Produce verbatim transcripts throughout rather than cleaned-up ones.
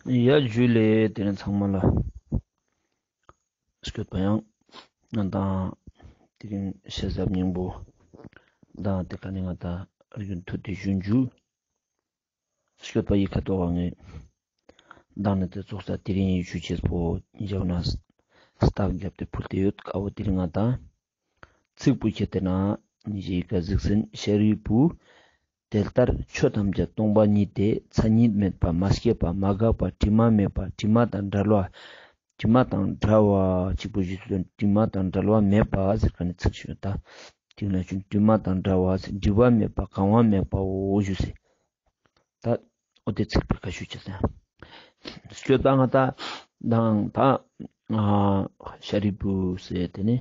ཡ་ཇུ་ལེ། དེ་རིང་ཚང་མ་ལ་སྐྱོད་པ་ཡང་ང་དང་དེ་རིང་ཤེས་ཟབ་སྙིང་པོ་དང་དེ་ཀ་ནི་ང་དང་རྒྱུན་མཐུད་དེ་ཞུ་ཞུ། སྐྱོད་པ་ཡི་ཁ་ཏོ་བ་ངེ་དང་ནི་དེ་ཚོགས་ས་དེ་རིང་ཡི་ཞུ་ཅེས་པོ་ཡང་ན་སྟབས་བརྒྱབ་སྟེ་ཕུལ་ཏེ་ཡོད། ཀ་བོ་དེ་རིང་ང་དང་ཚིག་པོ་ཁྱེར་ཏེ་ན་ནི་ཞེས་ཀ་གཟིགས་ཟིན། ཤཱ་རིའི་བུ། དེ་ལྟར་ཆོས་ཐམས་ཅད་སྟོང་པ་ཉིད་དེ། མཚན་ཉིད་མེད་པ། མ་སྐྱེས་པ། མ་འགགས་པ། དྲི་མ་མེད་པ། དྲི་མ་དང་བྲལ་བ། དྲི་མ་དང་བྲལ་བ་གཅིག་པོ་ཞུས་སོ། དྲི་མ་དང་བྲལ་བ་མེད་པ་ཟེར་ཁན་ནི་ཚིག་ཞུ་ད། དེ་ན་ཆུན་དྲི་མ་དང་བྲལ་བ་ཟེར། བྲི་བ་མེད་པ། གང་བ་མེད་པའོ་ཞུས་སེ། ད་འོ་དེ་ཚིག་པོའི་ཁ་ཞུ་ཅེས་ཟེར། སྐྱོད་པ་ང་དང་དང་ད་ཤཱ་རིའི་བུ་ཟེར་དེ་ནི་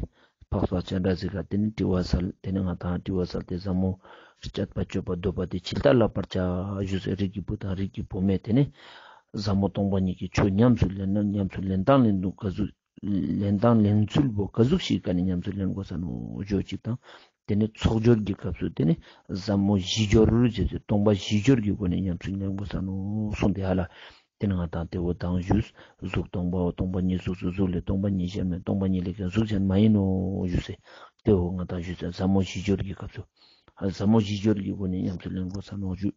འཕགས་པ་སྤྱན་རས་གཟིགས་ཀ་དེ་ནི་དྲི་བ་སལ། དེ་ནི་ང་དང་དྲི་བ་སལ་ཏེ་ཟབ་མོ་སྤྱད་པ་སྤྱོད་པ་སྡོད་པ་དེ་ཇི་ལྟར་བསླབ་པར་བྱ་ཞུས་སེ། རིགས་ཀྱི་བུ་དང་རིགས་ཀྱི་བུ་མོས་དེ་ནི་ཟབ་མོ་སྟོང་པ་ཉིད་ཀྱི་ཆོས་ཉམས་སུ་ལེན་ན་ཉམས་སུ་ལེན་སྟངས་ལེན་ཚུལ་ག་ཟུག་ལེན་སྟངས་ལེན་ཚུལ་པོ་ག་ཟུག་ཞིག་ག་ནས་ཉམས་སུ་ལེན་དགོས་ས་ནོ་ཞུ་ཅིག་དང་། དེ་ནས་ཚོགས་སྦྱོར་གྱི་སྐབས་སུ་དེ་ནས་ཟབ་མོ་བཞི་སྦྱོར་ཟེར་ཏེ་སྟོང་པ་བཞི་སྦྱོར་གྱི་སྒོ་ནས་ཉམས་སུ་ལེན་དགོས་ས་ནོ་གསུངས་ཏེ་ཧ་ལ། དེ་ནས་ང་དང་དེ་བོ་དང་ཞུས། གཟུགས་སྟོང་པའོ། སྟོང་པ་ཉིད་གཟུགས་སོ། གཟུགས་ལས་སྟོང་པ་ཉིད་གཞན་མེད། སྟོང་པ་ཉིད་ལས་ཀྱང་གཟུགས་གཞན་མ་ཡིན་ནོ་ཞུས་སེ། དེ་བོ་ང་དང་ཞུས་སེ་ཟབ་མོ་བཞི་སྦྱོར་གྱི་སྐབས་སུ་ཟབ་མོ་བཞི་སྦྱོར་གྱི་སྒོ་ནས་ཉམས་སུ་ལེན་དགོས་ས་ནོ་ཞུ།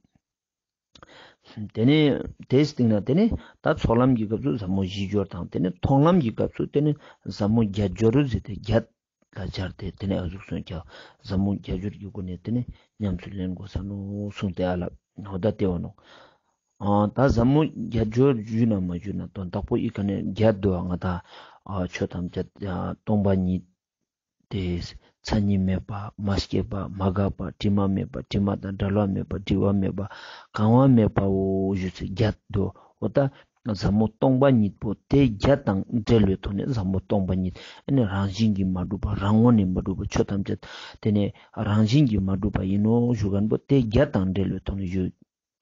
དེ་ནས་དེའི་སྟེང་ན་དེ་ནས་ད་ཚོགས་ལམ་གྱི་སྐབས་སུ་ཟབ་མོ་བཞི་སྦྱོར་དང་དེ་ནས་མཐོང་ལམ་གྱི་སྐབས་སུ་དེ་ནས་ཟབ་མོ་བརྒྱད་སྦྱོར་ཟེར་ཏེ་བརྒྱད་ལ་སྦྱར་ཏེ་དེ་ནས་ཨ་ཟུག་གསུངས་ཀྱང་ཟབ་མོ་བརྒྱད་སྦྱོར་གྱི་སྒོ་ནས་དེ་ནས་ཉམས་སུ་ལེན་དགོས་ས་ནོ་གསུངས་ཏེ་ཨ་ལ་འོ་ད་དེ་བ་ནོ། ཨ་ད་ཟབ་མོ་བརྒྱད་སྦྱོར་ཞུས་ན་མ་ཞུས་ན་དོན་དག་པོ་ཨི་ཀ་ནས་བརྒྱད་དོ། ང་དང་ཨ་ཆོས་ཐམས་ཅད་ཨ་སྟོང་པ་ཉིད་དེ་མཚན་ཉིད་མེད་པ། མ་སྐྱེས་པ། མ་འགགས་པ། དྲི་མ་མེད་པ། དྲི་མ་དང་བྲལ་བ་མེད་པ། བྲི་བ་མེད་པ། གང་བ་མེད་པའོ་ཞུས་སེ་བརྒྱད་དོ། འོ་ད་ཟབ་མོ་སྟོང་པ་ཉིད་པོ་དེ་བརྒྱད་དང་འབྲེལ་བའི་ཐོག་ནས་ཟབ་མོ་སྟོང་པ་ཉིད་ཨ་ནི་རང་བཞིན་གྱིས་མ་གྲུབ་པ། རང་ངོས་ནས་མ་གྲུབ་པ། ཆོས་ཐམས་ཅད་དེ་ནི་རང་བཞིན་གྱིས་མ་གྲུབ་པ་ཡིན་ནོ་ཞུ་ཁན་པོ་དེ་བརྒྱད་དང་འབྲེལ་བའི་ཐོག་ནས་ཞུ།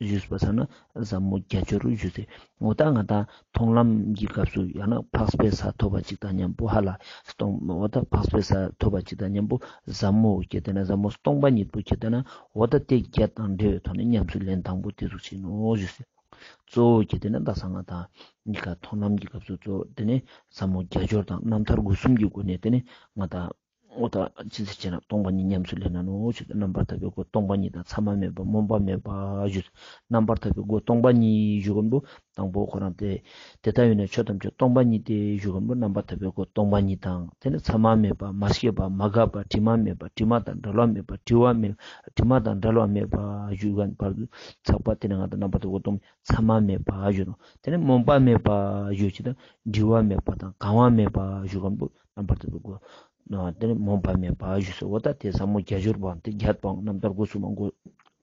ཞུས་པ་ས་ན་ཟབ་མོ་བརྒྱད་སྦྱོར་ཞུས་སེ། འོ་ད་ང་དང་མཐོང་ལམ་གྱི་སྐབས་སུ་ཡང་ན་འཕགས་པའི་ས་ཐོབ་པ་ཅིག་དང་མཉམ་པོ་ཧ་ལ་སྟོང་འོ་ད་འཕགས་པའི་ས་ཐོབ་པ་ཅིག་དང་མཉམ་པོ་ཟབ་མོ་ཁྱེར་ཏེ་ན་ཟབ་མོ་སྟོང་པ་ཉིད་པོ་ཁྱེར་ཏེ་ན་འོ་ད་དེ་བརྒྱད་དང་འབྲེལ་བའི་ཐོག་ནས་ཉམས་སུ་ལེན་དང་པོ་དེ་ཟུག་ཅིག་ནོ་ཞུས་སེ། གཙོ་བོ་ཁྱེར་ཏེ་ན་ད་ས་ང་དང་གཉིས་ཀ་མཐོང་ལམ་གྱི་སྐབས་སུ་གཙོ་བོ་དེ་ནས་ཟབ་མོ་བརྒྱད་སྦྱོར་དང་རྣམ་ཐར་སྒོ་གསུམ་གྱི་སྒོ་ནས་དེ་ནས་ང་དང་འོ་ད་ཅི་ཟེར་ཅེ་ན་སྟོང་པ་ཉིད་ཉམས་སུ་ལེན་ན་ནོ་ཞུས་ཏེ། རྣམ་པར་ཐར་པའི་སྒོ་སྟོང་པ་ཉིད་དང་མཚན་མ་མེད་པ་སྨོན་པ་མེད་པ་ཞུས། རྣམ་པར་ཐར་པའི་སྒོ་སྟོང་པ་ཉིད་ཞུ་ཁན་པོ་དང་པོ་ཁོ་རང་དེ་དེ་ལྟ་བས་ན་ཆོས་ཐམས་ཅད་སྟོང་པ་ཉིད་དེ་ཞུ་ཁན་པོ་རྣམ་པར་ཐར་པའི་སྒོ་སྟོང་པ་ཉིད་དང་དེ་ནས་མཚན་མ་མེད་པ། མ་སྐྱེས་པ། མ་འགགས་པ། དྲི་མ་མེད་པ། དྲི་མ་དང་བྲལ་བ་མེད་པ། བྲི་བ་མེད། དྲི་མ་དང་བྲལ་བ་མེད་པ་ཞུ་ཁན་བར་དུ་ཚགས་པ་དེ་ནས་ང་དང་རྣམ་པར་ཐར་པའི་སྒོ་སྟོང་མཚན་མ་མེད་པ་ཞུ་ནོ། དེ་ནས་སྨོན་པ་མེད་པ་ཞུ་ཅིག་དང་བྲི་བ་མེད་པ་དང་གང་བ་མེད་པ་ཞུ་ཁན་པོ་རྣམ་པར་ཐར་པའི་སྒོ། དེ་ནས་སྨོན་པ་མེད་པ་ཞུས་སོ། འོ་ད་དེ་ཟབ་མོ་བརྒྱད་སྦྱོར་པོའང་དེ་བརྒྱད་པོའང་རྣམ་ཐར་སྒོ་གསུམ་མ་སྒོ་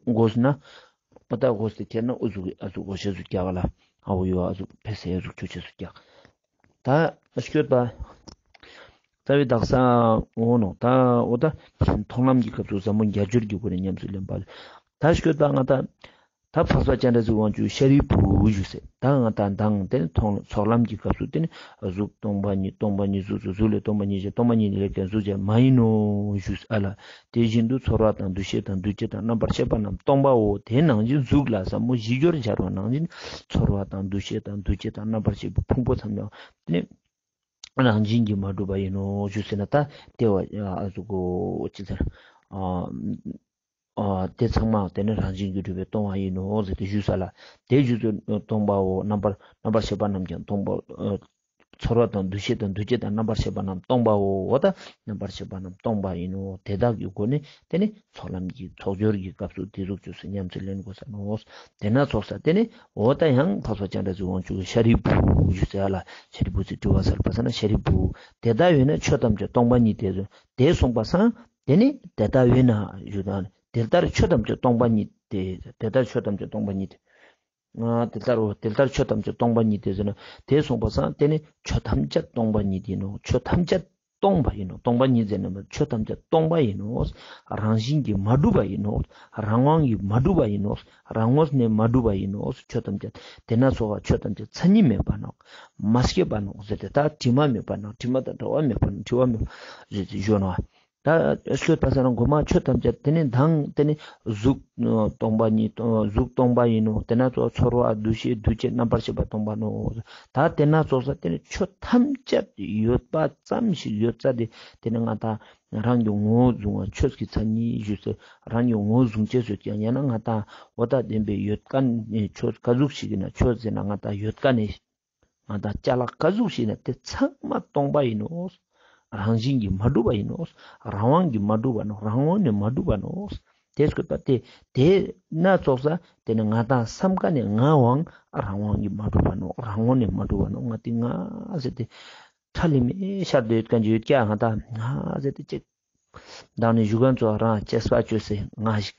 སྒོ་ཟེར་ན་འོ་ད་སྒོ་ཟེར་ཁྱེར་ན་འུ་ཟུག་གི་ཨ་ཟུག་སྒོ་ཤེས་སུ་རྒྱག་ལ་ཨ་བོ་ཡོ་ཨ་ཟུག་ཕེ་སེ་ཨ་ཟུག་ཆོས་ཆེ་སུ་རྒྱག་ད་སྐྱོད་པ་རྩ་བའི་དག་ས་འོ་ནོ། ད་འོ་ད་མཐོང་ལམ་གྱི་སྐབས་སུ་ཟབ་མོ་བརྒྱད་སྦྱོར་གྱི་སྒོ་ནས་ཉམས་སུ་ལེན་པ། ད་སྐྱོད་པ་ང་ད་ད་འཕགས་པ་སྤྱན་རས་གཟིགས་དབང་ཕྱུག་ཤཱ་རིའི་བུ་ཞུས་སེ། ད་ང་དང་དང་དེ་ནི་མཐོང་ཚོགས་ལམ་གྱི་སྐབས་སུ་དེ་ནི་གཟུགས་སྟོང་པ་ཉིད། སྟོང་པ་ཉིད་གཟུགས་སོ། གཟུགས་ལས་སྟོང་པ་ཉིད་གཞན། སྟོང་པ་ཉིད་ལས་ཀྱང་གཟུགས་གཞན་མ་ཡིན་ནོ་ཞུས་ཨ་ལ། དེ་བཞིན་དུ་ཚོར་བ་དང་འདུ་ཤེས་དང་འདུ་བྱེད་དང་རྣམ་པར་ཤེས་པ་རྣམས་སྟོང་པའོ། དེ་ནང་བཞིན་གཟུགས་ལ་ཟབ་མོ་བཞི་སྦྱོར་སྦྱར་བ་ནང་བཞིན་ཚོར་བ་དང་འདུ་ཤེས་དང་འདུ་བྱེད་དང་རྣམ་པར་ཤེས་པའི་ཕུང་པོ་ཐམས་ཅད་དེ་ནི་རང་བཞིན་གྱིས་མ་གྲུབ་པ་ཡིན་ནོ་ཞུས་ཟེར་ན། ད་དེ་བ་ཨ་ཟུག་གོ་ཅི་ཟེར་ཨ། ཨ་དེ་ཚང་མ་དེ་ནི་རང་བཞིན་གྱིས་གྲུབ་པའི་སྟོང་པ་ཡིན་ནོ་ཟེར་ཏེ་ཞུས་ས་ལ། དེ་ཞུས་ཏེ་སྟོང་པའོ། རྣམ་པར་རྣམ་པར་ཤེས་པ་རྣམས་ཀྱང་སྟོང་པ། ཨ་ཚོར་བ་དང་འདུ་ཤེས་དང་འདུ་བྱེད་དང་རྣམ་པར་ཤེས་པ་རྣམས་སྟོང་པའོ། འོ་ད་རྣམ་པར་ཤེས་པ་རྣམས་སྟོང་པ་ཡིན་ནོ། དེ་དག་གི་སྒོ་ནས་དེ་ནི་ཚོགས་ལམ་གྱི་ཚོགས་སྦྱོར་གྱི་སྐབས་སུ་དེ་ཟུག་ཅོས་སེ་ཉམས་སུ་ལེན་དགོས་ས་ནོ། དེ་ན་ཚོགས་ས་དེ་ནི་འོ་ད་ཡང་འཕགས་པ་སྤྱན་རས་གཟིགས་དབང་ཕྱུག་གི་ཤཱ་རིའི་བུ་ཞུས་ས་ལ། ཤཱ་རིའི་བུ་ཟེར་དྲི་བ་སལ་པ་ས་ན་ཤཱ་རིའི་བུ། དེ་ལྟ་བས་ན་ཆོས་ཐམས་ཅད་སྟོང་པ་ཉིད་དེ་དེ་གསུངས་པ་སང་། དེ་ནི་དེ་ལྟ་བས་ན་ཞུ་དང་། དེ་ལྟར་ཆོས་ཐམས་ཅད་སྟོང་པ་ཉིད་དེ། དེ་ལྟར་ཆོས་ཐམས་ཅད་སྟོང་པ་ཉིད་དེ། ཨ་དེ་ལྟར་འོ་དེ་ལྟར་ཆོས་ཐམས་ཅད་སྟོང་པ་ཉིད་དེ་ཟེར་ན་དེ་གསུངས་པ་སང་། དེ་ནི་ཆོས་ཐམས་ཅད་སྟོང་པ་ཉིད་ཡིན་ནོ། ཆོས་ཐམས་ཅད་སྟོང་པ་ཡིན་ནོ། སྟོང་པ་ཉིད་ཟེར་ན་ཆོས་ཐམས་ཅད་སྟོང་པ་ཡིན་ནོ། རང་བཞིན་གྱིས་མ་གྲུབ་པ་ཡིན་ནོ། རང་དབང་གིས་མ་གྲུབ་པ་ཡིན་ནོ། རང་ངོས་ནས་མ་གྲུབ་པ་ཡིན་ནོ། ཆོས་ཐམས་ཅད་དེ་ན་ཚོགས་པ་ཆོས་ཐམས་ཅད་མཚན་ཉིད་མེད་པ་ནོ། མ་སྐྱེས་པ་ནོ་ཟེར་ཏེ། ད་དྲི་མ་མེད་པ་ནོ། དྲི་མ་དང་བྲལ་བ་མེད་པ་ནོ། བྲི་བ་མེད་པ་ཟེར་ཏེ་ཞུ་ནོ། ད་ཤོད་པ་ས་ན་གོ་མ་ཆོས་ཐམས་ཅད་དེ་ནི་མདང་དེ་ནི་གཟུགས་སྟོང་པ་ཉིད་གཟུགས་སྟོང་པ་ཡིན་ནོ། དེ་ན་ཙོགས་ཚོར་བ་འདུ་ཤེས་འདུ་བྱེད་རྣམ་པར་ཤེས་པ་སྟོང་པ་ནོ། ད་དེ་ན་ཙོགས་ས་དེ་ནི་ཆོས་ཐམས་ཅད་ཡོད་པ་ཙམ་ཞིག་ཡོད་ས་དེ་དེ་ནི་ང་ད་རང་གི་ངོ་བོ་བཟུང་བ་ཆོས་ཀྱི་མཚན་ཉིད་ཞུས་ཏེ་རང་གི་ངོ་བོ་བཟུང་ཅེས་ཡོད་ཀྱང་ཡང་ན་ང་ད་འོ་ད་བདེན་པའི་ཡོད་མཁན་ནི་ཆོས་ག་ཟུག་ཞིག་ཡིན་ན་ཆོས་ཟེར་ན་ང་ད་ཡོད་མཁན་ནི་ང་ད་ཅ་ལག་ག་ཟུག་ཞིག་ཡིན་ན་དེ་ཚང་མ་སྟོང་པ་ཡིན་ནོ། རང་བཞིན་གྱིས་མ་གྲུབ་པ་ཡིན་ནོ། རང་དབང་གིས་མ་གྲུབ་པ་ནོ། རང་ངོས་ནས་མ་གྲུབ་པ་ནོ། དེ་སྐོར་པ་དེ་དེ་ན་ཙོགས་ས་དེ་ནི་ང་ད་བསམ་མཁན་ནི་ང་བོའང་རང་དབང་གིས་མ་གྲུབ་པ་ནོ། རང་ངོས་ནས་མ་གྲུབ་པ་ནོ། ང་དེ་ང་ཟེར་ཏེ་ཁྲ་ལི་མེ་ཤར་ཏེ་ཡོད་མཁན་ཅིག་ཡོད་ཀྱག་ང་ད་ང་ཟེར་ཏེ་ཅིག་མདང་ནི་ཞུ་མཁན་ཙོགས་རང་གཅེས་པ་བཅོས་སེ་ང་ཞིག་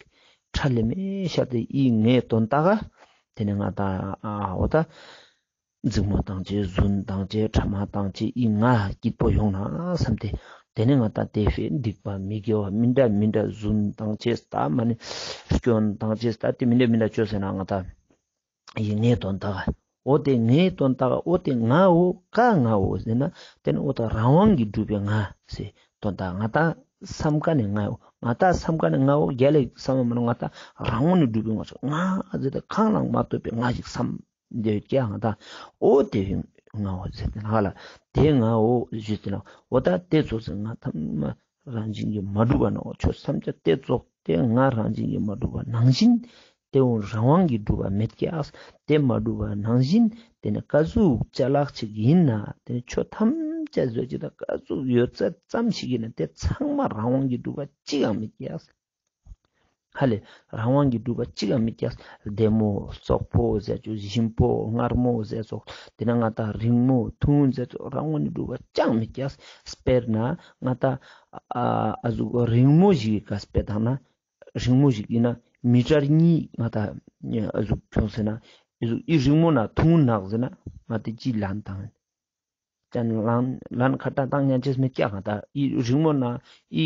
ཁྲ་ལི་མེ་ཤར་ཏེ་ཨི་ངའི་དོན་དག་ག་དེ་ནི་ང་ད་ཨ་འོ་ད་འཛིང་མོ་བཏང་ཅེས་རྫུན་བཏང་ཅེས་ཕྲ་མ་བཏང་ཅེས་ཨི་ང་སྐྱིད་པོ་ཡོང་ན་བསམ་སྟེ་དེ་ནི་ང་ད་དེ་ཕི་སྡིག་པ་མི་དགེ་བ་མི་འདྲ་མི་འདྲ་རྫུན་བཏང་ཅེས་ད་མ་ནི་སྐྱོན་བཏང་ཅེས་ད་དེ་མི་འདྲ་མི་འདྲ་བཅོས་ཟེར་ན་ང་ད་ཨི་ངའི་དོན་དག་ག་འོ་དེ་ངའི་དོན་དག་ག་འོ་དེ་ང་འོ་ག་ང་འོ་ཟེར་ན་དེ་ནི་འོ་ད་རང་དབང་གིས་གྲུབ་པའི་ང་ཟེར་དོན་དག་ག་ང་ད་བསམ་མཁན་ནི་ང་འོ་ང་ད་བསམ་མཁན་ནི་ང་འོ་རྒྱལ་ལ་བསམ་མ་མ་ནོ་ང་ད་རང་དབང་ནས་གྲུབ་པའི་ང་ཞིག་ང་ཟེར་ཏེ་གང་ལའང་མ་ལྟོས་པའི་ང་ཞིག་བསམ་འདོད་ཀྱང་ང་ད་འོ་དེ་ང་འོ་ཟེར་ཏེ་ན་ཧ་ལ་དེ་ང་འོ་ཞུས་ཏེ་ན་འོ་ད་དེ་ཙོགས་སེ་ང་ཐམས་རང་བཞིན་གྱིས་མ་གྲུབ་པ་ནོ། ཆོས་ཐམས་ཅད་དེ་ཙོགས་དེ་ང་རང་བཞིན་གྱིས་མ་གྲུབ་པ་ནང་བཞིན་དེ་འོ་རང་དབང་གིས་གྲུབ་པ་མེད་ཀྱག་དེ་མ་གྲུབ་པ་ནང་བཞིན་དེ་ནི་ག་ཟུག་ཅ་ལག་ཅིག་ཡིན་ན་དེ་ནི་ཆོས་ཐམས་ཅད་བཟོ་ཅིག་དང་ག་ཟུག་ཡོད་ཚད་ཙམ་ཞིག་ཡིན་ན་དེ་ཚང་མ་རང་དབང་གིས་གྲུབ་པ་གཅིག་ཡང་མེད་ཀྱག་ཧ་ལས་རང་དབང་གིས་གྲུབ་པ་གཅིག་ཀྱང་མེད་ཀྱག་ལྡེ་མོ་སོག་པོ་ཟེར་ཅོ་ཞིམ་པོ་མངར་མོ་ཟེར་ཙོགས་དེ་ན་ང་ད་རིང་མོ་ཐུང་ངུ་ཟེར་ཙོགས་རང་དབང་གིས་གྲུབ་པ་ཅང་མེད་ཀྱག་དཔེར་ན་ང་ད་ཨ་ཨ་ཟུག་རིང་མོ་ཞིག་ག་དཔེ་བཏང་ན་རིང་མོ་ཞིག་ཡིན་ན་མི་ཊར་གཉིས་ང་ད་ཨ་ཟུག་ཁྱོངས་ཟེར་ན་ཨི་ཟུག་ཨི་རིང་མོ་ན་ཐུང་ངུ་ནག་ཟེར་ན་ང་དེ་ཅི་ལན་བཏང་ཡིན། ཅན་ལན་ལན་ཁ་ཏ་བཏང་ཉན་ཅེས་མེད་ཀྱག་ང་ད་ཨི་རིང་མོ་ན་ཨི་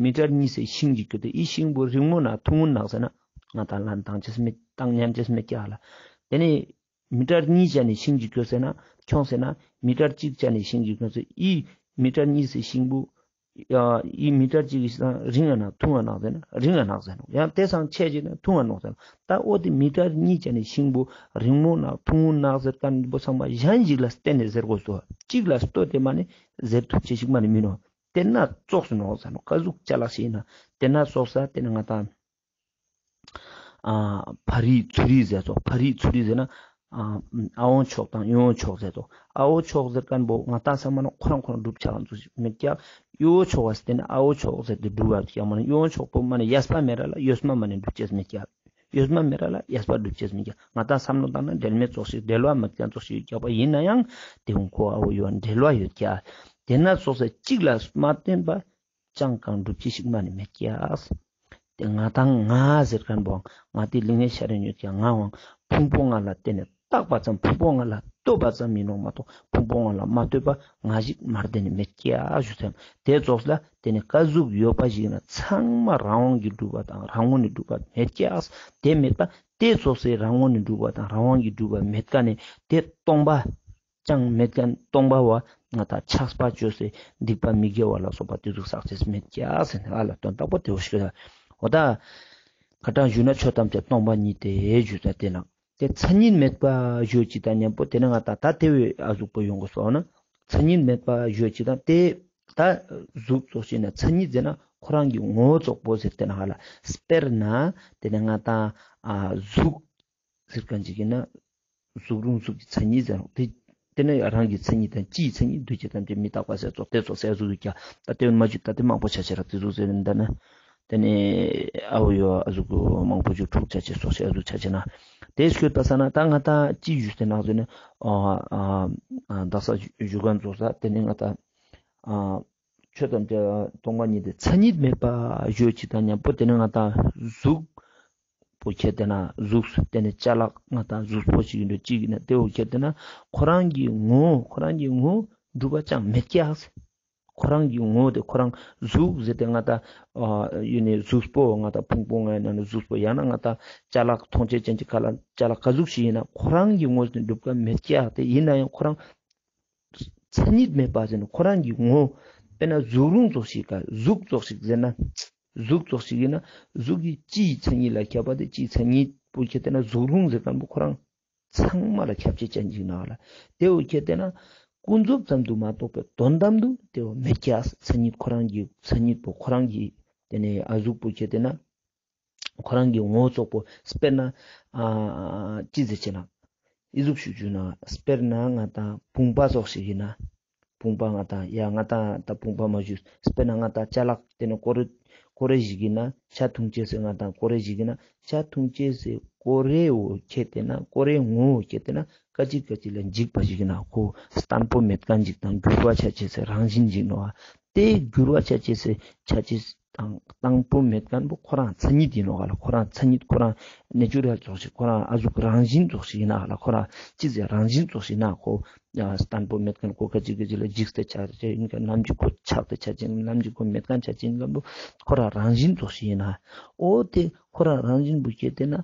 མི་ཊར་གཉིས་སི་ཤིང་གི་ཁྱོད་དེ་ཨི་ཤིང་བོ་རིང་མོ་ན་ཐུང་ངུ་ནག་ཟེར་ན་ང་ད་ལན་བཏང་ཅེས་མེད་བཏང་ཉན་ཅེས་མེད་ཀྱག་ལ། དེ་ནས་མི་ཊར་གཉིས་ཅན་ནི་ཤིང་གི་ཁྱོད་ཟེར་ན་ཁྱོངས་ཟེར་ན་མི་ཊར་གཅིག་ཅན་ནི་ཤིང་གི་ཁྱོངས་ཟེར་ཨི་མི་ཊར་གཉིས་སི་ཤིང་བོ་ཡ་ཨི་མི་ཊར་གཅིག་གི་ཤིང་རིང་ང་ནག་ཐུང་ང་ནག་ཟེར་ན་རིང་ང་ནག་ཟེར་ནོ། ཡང་དེ་སང་ཆེ་ཅིག་ན་ཐུང་ང་ནག་ཟེར་ནོ། ད་འོ་དེ་མི་ཊར་གཉིས་ཅན་ནི་ཤིང་བོ་རིང་མོ་ནག་ཐུང་ངུ་ནག་ཟེར་ཁན་བོ་ཚང་མ་གཞན་ཞིག་ལ་བརྟེན་ནས་ཟེར་དགོས་སོ། གཅིག་ལ་ལྟོས་ཏེ་མ་ནི་ཟེར་ཐུབ་ཅེས་ཤིག་མ་ནི་མིན་ནོ། དེ་ན་ཙོགས་སུ་ནོ་ཟེར་ནོ། ག་ཟུག་ཅ་ལག་ཞིག་ཡིན་ན་དེ་ན་ཙོགས་ས་དེ་ནི་ང་ད་ཨ་ཕ་རི་ཚུ་རི་ཟེར་ཙོགས། ཕ་རི་ཚུ་རི་ཟེར་ན་ཨ་ཨ་བོ་ཕྱོགས་དང་ཡོ་བོ་ཕྱོགས་ཟེར་ཙོགས། ཨ་བོ་ཕྱོགས་ཟེར་ཁན་བོ་ང་ད་ཚང་མ་ནི་ཁོ་རང་ཁོ་རང་གྲུབ་ཆ་ཁན་ཙོགས་ཤིག་མེད་ཀྱག་ཡོ་བོ་ཕྱོགས་པ་ཟེར་ན་ཨ་བོ་ཕྱོགས་ཟེར་ཏེ་གྲུབ་པ་ཀྱག་མ་ནི་ཡོ་བོ་ཕྱོགས་པོ་མ་ནི་གཡས་པ་མེད་ར་ལ་གཡོན་མ་མ་ནི་གྲུབ་ཅེས་མེད་ཀྱག་གཡོན་མ་མེད་ར་ལ་གཡས་པ་གྲུབ་ཅེས་མེད་ཀྱག་ང་ད་བསམ་བློ་བཏང་ན་འབྲེལ་མེད་ཙོགས་ཤིག་འབྲེལ་བ་མེད་ཁན་ཙོགས་ཤིག་ཡོད་ཀྱག་པ་ཡིན་ན་ཡང་དེ་བོ་ཁོ་ཨ་བོ་ཡོ་བོ་འབྲེལ་བ་ཡོད་ཀྱག་དེ་ན་ཙོགས་ས་གཅིག་ལ་མ་བརྟེན་པ་ཅང་གང་གྲུབ་ཅེས་ཤིག་མ་ནི་མེད་ཀྱག་དེ་ང་དང་ང་ཟེར་ཁན་བོ་ང་དེ་ལིང་ངེ་ཤ་རེ་ཉོས་ཀྱག་ང་བོ་ཕུང་པོ་ལྔ་ལ་བརྟེན་ནས་བཏགས་པ་ཙམ་ཕུང་པོ་ལྔ་ལ་ལྟོས་པ་ཙམ་ཡིན་ནོ་མ་གཏོགས་ཕུང་པོ་ལྔ་ལ་མ་ལྟོས་པ་ང་ཞིག་མ་བརྟེན་ནས་མེད་ཀྱག་ཞུ་ཚེ། དེ་ཙོགས་ལ་དེ་ནི་ག་ཟུག་ཡོད་པ་ཞིག་ན་ཚང་མ་རང་དབང་གིས་གྲུབ་པ་དང་རང་ངོས་ནས་གྲུབ་པ་མེད་ཀྱག་དེ་མེད་པ་དེ་ཙོགས་སེ་རང་ངོས་ནས་གྲུབ་པ་དང་རང་དབང་གིས་གྲུབ་པ་མེད་ཀ་ནས་དེ་སྟོང་པ་ཅང་མེད་ཁན་སྟོང་པ་བོ་ང་ད་ཆགས་པ་བཅོས་སེ་སྡིག་པ་མི་དགེ་བ་ལ་སོགས་པ་དེ་ཚོ་བསགས་ཅེས་མེད་ཀྱག་ཟེར་ནས་ཨ་ལ་དོན་དག་པོ་དེ་བོ་ཞིག་ལ། འོ་ད་ཁ་ཏ་ཞུ་ན་ཆོས་ཐམས་ཅད་སྟོང་པ་ཉིད་དེ་ཞུ་ད་དེ་ན་དེ་མཚན་ཉིད་མེད་པ་ཞུ་ཅིག་དང་མཉམ་པོ་དེ་ན་ང་ད་ད་དེ་བོ་ཨ་ཟུག་པོ་ཡོང་དགོས་སོ་ན། མཚན་ཉིད་མེད་པ་ཞུ་ཅིག་དང་དེ་ད་ཟུག་ཙོགས་ཤིག་ན་མཚན་ཉིད་ཟེར་ན་ཁོ་རང་གི་ངོ་བོ་ཙོགས་པོ་ཟེར་དེ་ན་ཧ་ལ་དཔེར་ན་དེ་ན་ང་ད་ཨ་ཟུག་ཟེར་ཁན་ཅིག་ཡིན་ན་གཟུགས་རུང་གཟུགས་ཀྱི་མཚན་ཉིད་ཟེར་རོ། དེ་དེ་ནི་རང་གི་མཚན་ཉིད་དང་སྤྱིའི་མཚན་ཉིད་འདུ་བྱེད་ཐམས་ཅད་མི་རྟག་པ་ཟེར་ཙོགས་དེ་ཙོགས་ཟེར་ཟུག་ཡོད་ཀྱག་ད་དེ་མ་བཅུ་ད་དེ་མང་པོ་ཆ་ཆེ་ར་དེ་ཟུག་ཟེར་ན་ད་ནི་དེ་ནི་ཨ་བོ་ཡོ་ཨ་ཟུག་མང་པོ་ཞིག་དྲུག་ཆ་ཆེ་ཙོགས་ཟེར་ཟུག་ཆ་ཆེ་ན་དེ་ཤོད་པ་ས་ན་ད་ང་ད་ཅི་ཞུས་ཏེ་ན་ཟེར་ན་ཨ་ཨ་ཨ་དག་ས་ཞུ་གན་ཙོགས་ས་དེ་ནི་ང་ད་ཨ་ཆོས་ཐམས་ཅད་སྟོང་པ་ཉིད་དེ་མཚན་ཉིད་མེད་པ་ཞུ་ཅིག་དང་མཉམ་པོ་དེ་ནི་ང་ད་གཟུགས་པོ་ཁྱེར་ཏེ་ན་གཟུགས་སུ་བརྟེན་ནས་ཅ་ལག་ང་ད་གཟུགས་པོ་ཞིག་ཡིན་འགྲོ་གཅིག་ཡིན་ན་དེ་བོ་ཁྱེར་ཏེ་ན་ཁོ་རང་གི་ངོ་བོ་ཁོ་རང་གི་ངོ་བོ་གྲུབ་པ་ཅང་མེད་ཀྱག་ཁོ་རང་གི་ངོ་བོ་དེ་ཁོ་རང་གཟུགས་ཟེར་ཏེ་ང་ད་ཨ་ཡིན་ནི་གཟུགས་པོ་ང་ད་ཕུང་པོ་ལྔའི་ནང་ནས་གཟུགས་པོ་ཡང་ན་ང་ད་ཅ་ལག་མཐོང་ཆོས་ཅན་གྱི་ཁ་ལ་ཅ་ལག་ག་ཟུག་ཞིག་ཡིན་ན་ཁོ་རང་གི་ངོ་བོ་དེ་གྲུབ་པ་མེད་ཀྱག་དེ་ཡིན་ན་ཡང་ཁོ་རང་མཚན་ཉིད་མེད་པ་ཟེར་ན་ཁོ་རང་གི་ངོ་བོ་ དཔེར་ན་གཟུགས་རུང་ཙོགས་ཤིག་ག་གཟུགས་ཙོགས་ཤིག་ཟེར་ན། གཟུགས་ཙོགས་ཤིག་ཡིན་ན་གཟུགས་ཀྱི་སྤྱིའི་མཚན་ཉིད་ལ་ཁྱབ་པ་དེ་སྤྱིའི་མཚན་ཉིད་པོ་ཁྱེར་ཏེ་ན་གཟུགས་རུང་ཟེར་མཁན་པོ་ཁོ་རང་ཚང་མ་ལ་ཁྱབ་ཆེ་ཅན་ཅིག་ན་ལ། དེ་བོ་ཁྱེར་ཏེ་ན་ཀུན་རྫོབ་ཙམ་དུ་མ་གཏོགས་པའི་དོན་དམ་དུ་དེ་བོ་མེད་ཀྱག། མཚན་ཉིད་ཁོ་རང་གི་མཚན་ཉིད་པོ་ཁོ་རང་གི་དེ་ནས་ཨ་གཟུགས་པོ་ཁྱེར་ཏེ་ན་ཁོ་རང་གི་ངོ་བོ་ཙོགས་པོ་དཔེར་ན་ཨ་ཅི་ཟེར་ཅེ་ན། ཨི་ཟུག་ཞུ་རྒྱུ་ན་དཔེར་ན་ང་དང་བུམ་པ་ཙོགས་ཤིག་ཡིན་ན། བུམ་པ་ང་དང་ཡ་ང་དང་ད་བུམ་པ་མ་ཞུ། དཔེར་ན་ང་དང་ཅ་ལག་དེ་ནི་ཀོ་རེ་ཀོ་རེ་ཞིག་ཡིན་ན་ཆ་འཐུང་ཅེས་སི་ང་དང་ཀོ་རེ་ཞིག་ཡིན་ན་ཆ་འཐུང་ཅེས་སི་ཀོ་རེ་བོ་ཁྱེར་ཏེ་ན་ཀོ་རེ་ངོ་བོ་ཁྱེར་ཏེ་ན་སྐད་ཅིག་སྐད་ཅིག་ལ་འཇིག་པ་ཞིག་ཡིན་ན་ཁོ་བརྟན་པོ་མེད་མཁན་ཞིག་དང་འགྱུར་བ་ཆ་ཅེས་སི་རང་བཞིན་ཞིག་ནོག། དེ་འགྱུར་བ་ཆ་ཅེས་སི་ཆ་ཅེས་དང་བརྟན་པོ་མེད་མཁན་པོ་ཁོ་རང་མཚན་ཉིད་ཡིན་ནོག་ལ། ཁོ་རང་མཚན་ཉིད་ཁོ་རང་ནེ་ཅུ་རལ་ཙོགས་ཤིག་ཁོ་རང་ཨ་ཟུག་རང་བཞིན་ཙོགས་ཤིག་ཡིན་ན་ལ། ཁོ་རང་ཅི་ཟེར་རང་བཞིན་ཙོགས་ཤིག་ཡིན་ན་ཁོ་བརྟན་པོ་མེད་མཁན་ཁོ་སྐད་ཅིག་སྐད་ཅིག་ལ་འཇིག་སྟེ་ཆ་ཅེས་ཡིན་མཁན་ནམ་ཅིག་ཁོ་ཆག་སྟེ་ཆ་ཅེས་ནམ་ཅིག་ཁོ་མེད་མཁན་ཆ་ཅེས་ཡིན་མཁན་པོ་ཁོ་རང་རང་བཞིན་ཙོགས་ཤིག་ཡིན་ན། འོ་དེ་ཁོ་རང་རང་བཞིན་པོ་ཁྱེར་ཏེ་ན་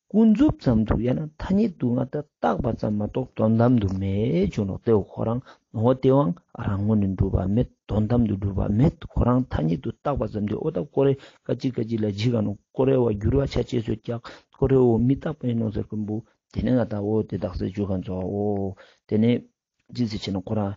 ཀུན་རྫོབ་ཙམ་དུ་ཡང་ན་ཐ་སྙད་དུ་ང་དང་བཏགས་པ་ཙམ་མ་གཏོགས་དོན་དམ་དུ་མེད་ཅོ་ནོག། དེ་བོ་ཁོ་རང་འོ་དེ་བོའང་རང་ངོས་ནས་གྲུབ་པ་མེད། དོན་དམ་དུ་གྲུབ་པ་མེད། ཁོ་རང་ཐ་སྙད་དུ་བཏགས་པ་ཙམ་དུ་འོ་ད་ཀོ་རེ་སྐད་ཅིག་སྐད་ཅིག་ལ་འཇིག་ག་ནོག། ཀོ་རེ་བོ་འགྱུར་བ་ཆ་ཅེས་སོ་ཀྱག། ཀོ་རེ་བོ་མི་རྟག་པ་ཡིན་ནོག་ཟེར་མཁན་པོ་དེ་ནས་ང་དང་འོ་དེ་དག་ཟེར་འཇུག་ག་ཚོགས། འོ་དེ་ནས་ཅི་ཟེར་ཅེ་ན་ཁོ་རང་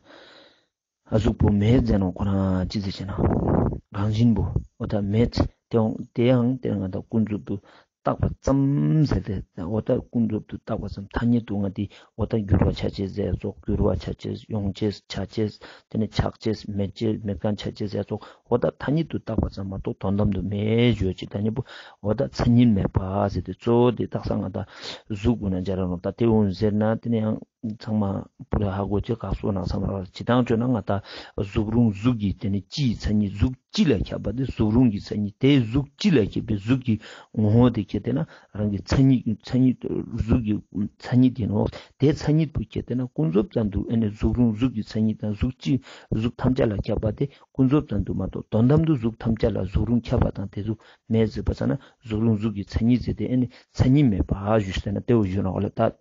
ཨ་ཟུག་པོ་མེད་ཟེར་ནོག། ཁོ་རང་ཅི་ཟེར་ཅེ་ན་རང་བཞིན་པོ་འོ་ད་མེད། དེའང་དེའང་དེ་ང་དང་ཀུན་རྫོབ་ཏུ་བཏགས་པ་ཙམ་ཟེར་ཏེ་འོ་ད་ཀུན་རྫོབ་ཏུ་བཏགས་པ་ཙམ་ཐ་སྙད་དུ་ང་དེ་འོ་ད་འགྱུར་བ་ཆ་ཅེས་ཟེར་ཙོགས། འགྱུར་བ་ཆ་ཅེས་ཡོང་ཅེས་ཆ་ཅེས་དེ་ནས་ཆག་ཅེས་མེད་ཅེས་མེད་མཁན་ཆ་ཅེས་ཟེར་ཙོགས། འོ་ད་ཐ་སྙད་དུ་བཏགས་པ་ཙམ་མ་གཏོགས་དོན་དམ་དུ་མེད་ཞུ་ཅིག་ད་ནི་པོ་འོ་ད་མཚན་ཉིད་མེད་པ་ཟེར་ཏེ་གཙོ་བོ་དེ་བཏགས་ས་ང་དང་གཟུགས་པོ་ན་སྦྱར་ར་ནོག། ད་དེ་འོ་ཟེར་ན་དེ་ནས་ཡང་ཚང་མ་པུ་ར་ཧ་གོ་ཅེས་ཁག་པོ་ནོག། ཚང་མ་ཅི་དང་བཅོས་ན་ང་དང་གཟུགས་རུང་གཟུགས་ཀྱི་དེ་ནི་སྤྱིའི་མཚན་ཉིད་གཟུགས་སྤྱི་ལ་ཁྱབ་པ་དེ་གཟུགས་རུང་གི་མཚན་ཉིད་དེ་གཟུགས་སྤྱི་ལ་ཁྱབ་པའི་གཟུགས་ཀྱི་ངོ་བོ་དེ་ཁྱེར་ཏེ་ན་རང་གི་མཚན་ཉིད་མཚན་ཉིད་གཟུགས་ཀྱི་མཚན་ཉིད་དེ་ནོག། དེ་མཚན་ཉིད་པོ་ཁྱེར་ཏེ་ན་ཀུན་རྫོབ་ཙམ་དུ་ཨེ་ནི་གཟུགས་རུང་གཟུགས་ཀྱི་མཚན་ཉིད་དང་གཟུགས་སྤྱི་གཟུགས་ཐམས་ཅད་ལ་ཁྱབ་པ་དེ་ཀུན་རྫོབ་ཙམ་དུ་མ་གཏོགས་དོན་དམ་དུ་གཟུགས་ཐམས་ཅད་ལ་གཟུགས་རུང་ཁྱབ་པ་དང་དེ་གཟུགས་མེད་ཟེར་བ་ས་ན་གཟུགས་རུང་གཟུགས་ཀྱི་མཚན་ཉིད་ཟེར་ཏེ་ཨེ་ནི་མཚན་ཉིད་མེད་པ་ཞུས་ཟེར་ན་དེ་བོ་ཞུ་ནོག་ལ། ད་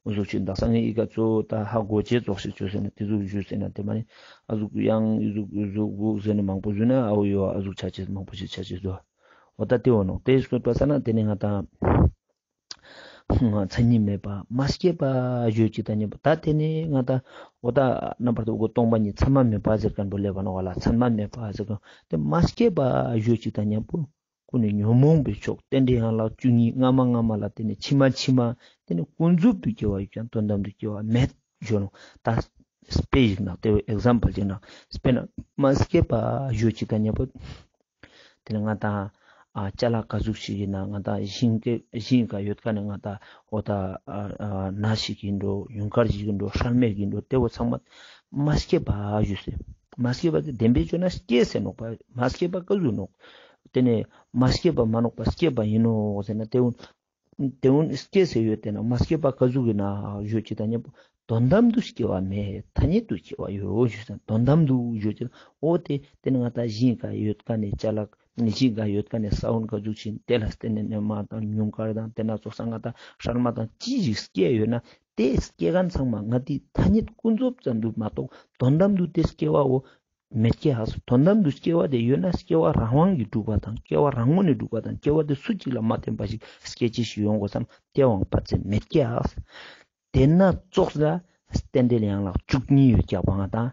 འོ་ཟུག་ཅིག་དག་ས་ངས་ཨི་ཀ་གཙོ་བོ་ད་ཧ་གོ་ཅེས་ཙོགས་ཤིག་བཅོས་ཟེར་ན་དེ་ཟུག་ཞུས་ཟེར་ན་དེ་མ་ནི་ཨ་ཟུག་ཡང་ཨི་ཟུག་ཨི་ཟུག་གུག་ཟེར་ནི་མང་པོ་ཞུས་ན་ཨ་བོ་ཡོ་ཨ་ཟུག་ཆ་ཅེས་མང་པོ་ཞིག་ཆ་ཅེས་དོ། འོ་ད་དེ་བོ་ནོག། དེ་སྐོར་པ་ས་ན་དེ་ནི་ང་དང་མཚན་ཉིད་མེད་པ་མ་སྐྱེས་པ་ཞུ་ཅིག་དང་མཉམ་པོ་ད་དེ་ནི་ང་དང་འོ་ད་རྣམ་པར་དག་པའི་སྟོང་པ་ཉིད་མཚན་མ་མེད་པ་ཟེར་མཁན་པོ་སླེབས་པ་ནོག་ལ། མཚན་མ་མེད་པ་ཟེར་མཁན་དེ་མ་སྐྱེས་པ་ཞུ་ཅིག་དང་མཉམ་པོ་ཀུན་ནས་ཉོན་མོངས་པའི་ཕྱོགས་རྟེན་འབྲེལ་ཡན་ལག་བཅུ་གཉིས་སྔ་མ་སྔ་མ་ལ་དེ་ནས་ཕྱི་མ་ཕྱི་མ་དེ་ནས་ཀུན་རྫོབ་ཏུ་སྐྱེ་བ་ཡོད་ཀྱང་དོན་དམ་དུ་སྐྱེ་བ་མེད་ཞུ་ནོག། ད་དཔེ་ཞིག་ན་དེ་བོ་ཨེག་ཛམ་པལ་ཅིག་ན་དཔེར་ན་མ་སྐྱེས་པ་ཞུ་ཅིག་དང་མཉམ་པོ་དེ་ནས་ང་དང་ཨ་ཅ་ལག་ག་ཟུག་ཞིག་ཡིན་ན་ང་དང་ཞིང་གི་ཞིང་ག་ཡོད་མཁན་ནི་ང་དང་འོ་ད་ཨ་ཨ་ནས་ཞིག་ཡིན་འགྲོ་ཡུངས་ཀར་ཞིག་ཡིན་འགྲོ་སྲན་མ་ཞིག་ཡིན་འགྲོ་དེ་བོ་ཚང་མ་མ་སྐྱེས་པ་ཞུས་ཟེར། མ་སྐྱེས་པ་དེ་བདེན་པའི་ཆོས་ན་སྐྱེས་ཟེར་ནོག་པ། མ་སྐྱེས་པ་ག་ཟུག་ནོག། དེ་ནས་མ་སྐྱེས་པ་མ་ནོག་པ་སྐྱེས་པ་ཡིན་ནོག་ཟེར་ན་དེ་འོ་དེ་འོ་སྐྱེས་ཟེར་ཡོད་དེ་ན་མ་སྐྱེས་པ་ག་ཟུག་ཡིན་ན་ཞུ་ཅིག་དང་མཉམ་པོ་དོན་དམ་དུ་སྐྱེ་བ་མེད། ཐ་སྙད་དུ་སྐྱེ་བ་ཡོད་ཞུས་ཟེར། དོན་དམ་དུ་ཞུ་ཅིག་འོ་དེ་དེ་ནས་ང་དང་ཞིང་ག་ཡོད་མཁན་ནི་ཅ་ལག་ནི་ཞིང་ག་ཡོད་མཁན་ནི་ས་བོན་ག་ཟུག་ཅིག་དེ་ལ་བརྟེན་ནས་ནས་མ་དང་ཡུངས་ཀར་དང་དེ་ན་ཙོགས་ས་ང་དང་སྲན་མ་དང་ཅི་ཞིག་སྐྱེ་ཡོད་ན་དེ་སྐྱེ་མཁན་ཚང་མ་ང་དེ་ཐ་སྙད་ཀུན་རྫོབ་ཙམ་དུ་མ་གཏོགས་དོན་དམ་དུ་དེ་སྐྱེ་བའོ་མེད་ཀྱག། དོན་དམ་དུ་སྐྱེ་བ་དེ་ཡོད་ན་སྐྱེ་བ་རང་དབང་གིས་གྲུབ་པ་དང་སྐྱེ་བ་རང་ངོས་ནས་གྲུབ་པ་དང་སྐྱེ་བ་དེ་སུ་གཅིག་ལ་མ་བརྟེན་པ་ཞིག་སྐྱེ་ཅེས་ཤིག་ཡོང་དགོས་སམ་དེའང་པ་ཚེ་མེད་ཀྱག། དེ་ན་ཙོགས་ལ་རྟེན་འབྲེལ་ཡན་ལག་བཅུ་གཉིས་ཡོད་ཀྱག་པ་ང་དང་།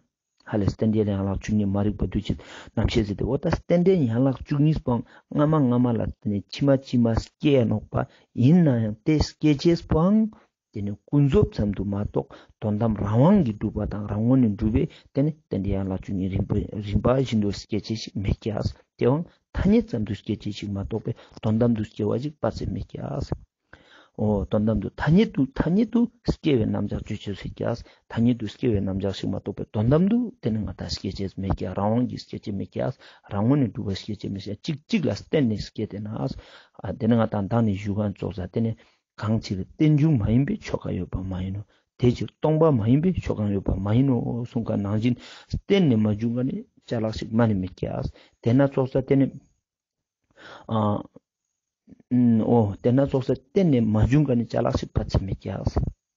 ཧ་ལས་རྟེན་འབྲེལ་ཡན་ལག་བཅུ་གཉིས་མ་རིག་པ་འདུ་བྱེད་རྣམ་ཤེས་ཟེར་ཏེ་འོ་ད་རྟེན་འབྲེལ་ཡན་ལག་བཅུ་གཉིས་པོའང་སྔ་མ་སྔ་མ་ལ་བརྟེན་ནས་ཕྱི་མ་ཕྱི་མ་སྐྱེ་ཡ་ནོག་པ། ཡིན་ན་ཡང་དེ་སྐྱེ་ཅེས་པོའང་དེ་ནི་ཀུན་རྫོབ་ཙམ་དུ་མ་གཏོགས་དོན་དམ་རང་དབང་གིས་གྲུབ་པ་དང་རང་ངོས་ནས་གྲུབ་པའི་དེ་ནི་རྟེན་འབྲེལ་ཡན་ལག་བཅུ་གཉིས་རིམ་པ་རིམ་པ་བཞིན་དུ་སྐྱེ་ཅེས་ཤིག་མེད་ཀྱག། དེའང་ཐ་སྙད་ཙམ་དུ་སྐྱེ་ཅེས་ཤིག་མ་གཏོགས་པའི་དོན་དམ་དུ་སྐྱེ་བ་ཞིག་པ་ཚེ་མེད་ཀྱག། འོ་དོན་དམ་དུ་ཐ་སྙད་དུ་ཐ་སྙད་དུ་སྐྱེ་བའི་རྣམ་གཞག་བཅོས་བཅོས་སྲིད་ཀྱག། ཐ་སྙད་དུ་སྐྱེ་བའི་རྣམ་གཞག་ཞིག་མ་གཏོགས་པའི་དོན་དམ་དུ་དེ་ནི་ང་དང་སྐྱེ་ཅེས་མེད་ཀྱག། རང་དབང་གིས་སྐྱེ་ཅེས་མེད་ཀྱག། རང་ངོས་ནས་གྲུབ་པ་སྐྱེ་ཅེས་མེད་ཀྱག། གཅིག་གཅིག་ལ་བརྟེན་ནས་སྐྱེ་དེ་ན། ཨ་དེ་ནི་ང་དང་མདང་ནས་ཞུ་མཁན་ཙོགས་ས་དེ་ནི་གང་ཕྱིར་རྟེན་འབྱུང་མ་ཡིན་པའི་ཆོས་འགའ་ཡོད་པ་མ་ཡིན་ནོ། དེ་ཕྱིར་སྟོང་པ་མ་ཡིན་པའི་ཆོས་གང་ཡོད་པ་མ་ཡིན་ནོ་གསུངས་པ་ནང་བཞིན་རྟེན་ནས་མ་བྱུང་མཁན་ནི་ཅ་ལག་ཞིག་མ་ནི་མེད་ཀྱག། དེ་ན་ཙོགས་ས་དེ་ནི་ཨ་འོ་དེ་ན་ཙོགས་ས་རྟེན་ནས་མ་བྱུང་མཁན་ནི་ཅ་ལག་ཞིག་པ་ཚེ་མེད་ཀྱག།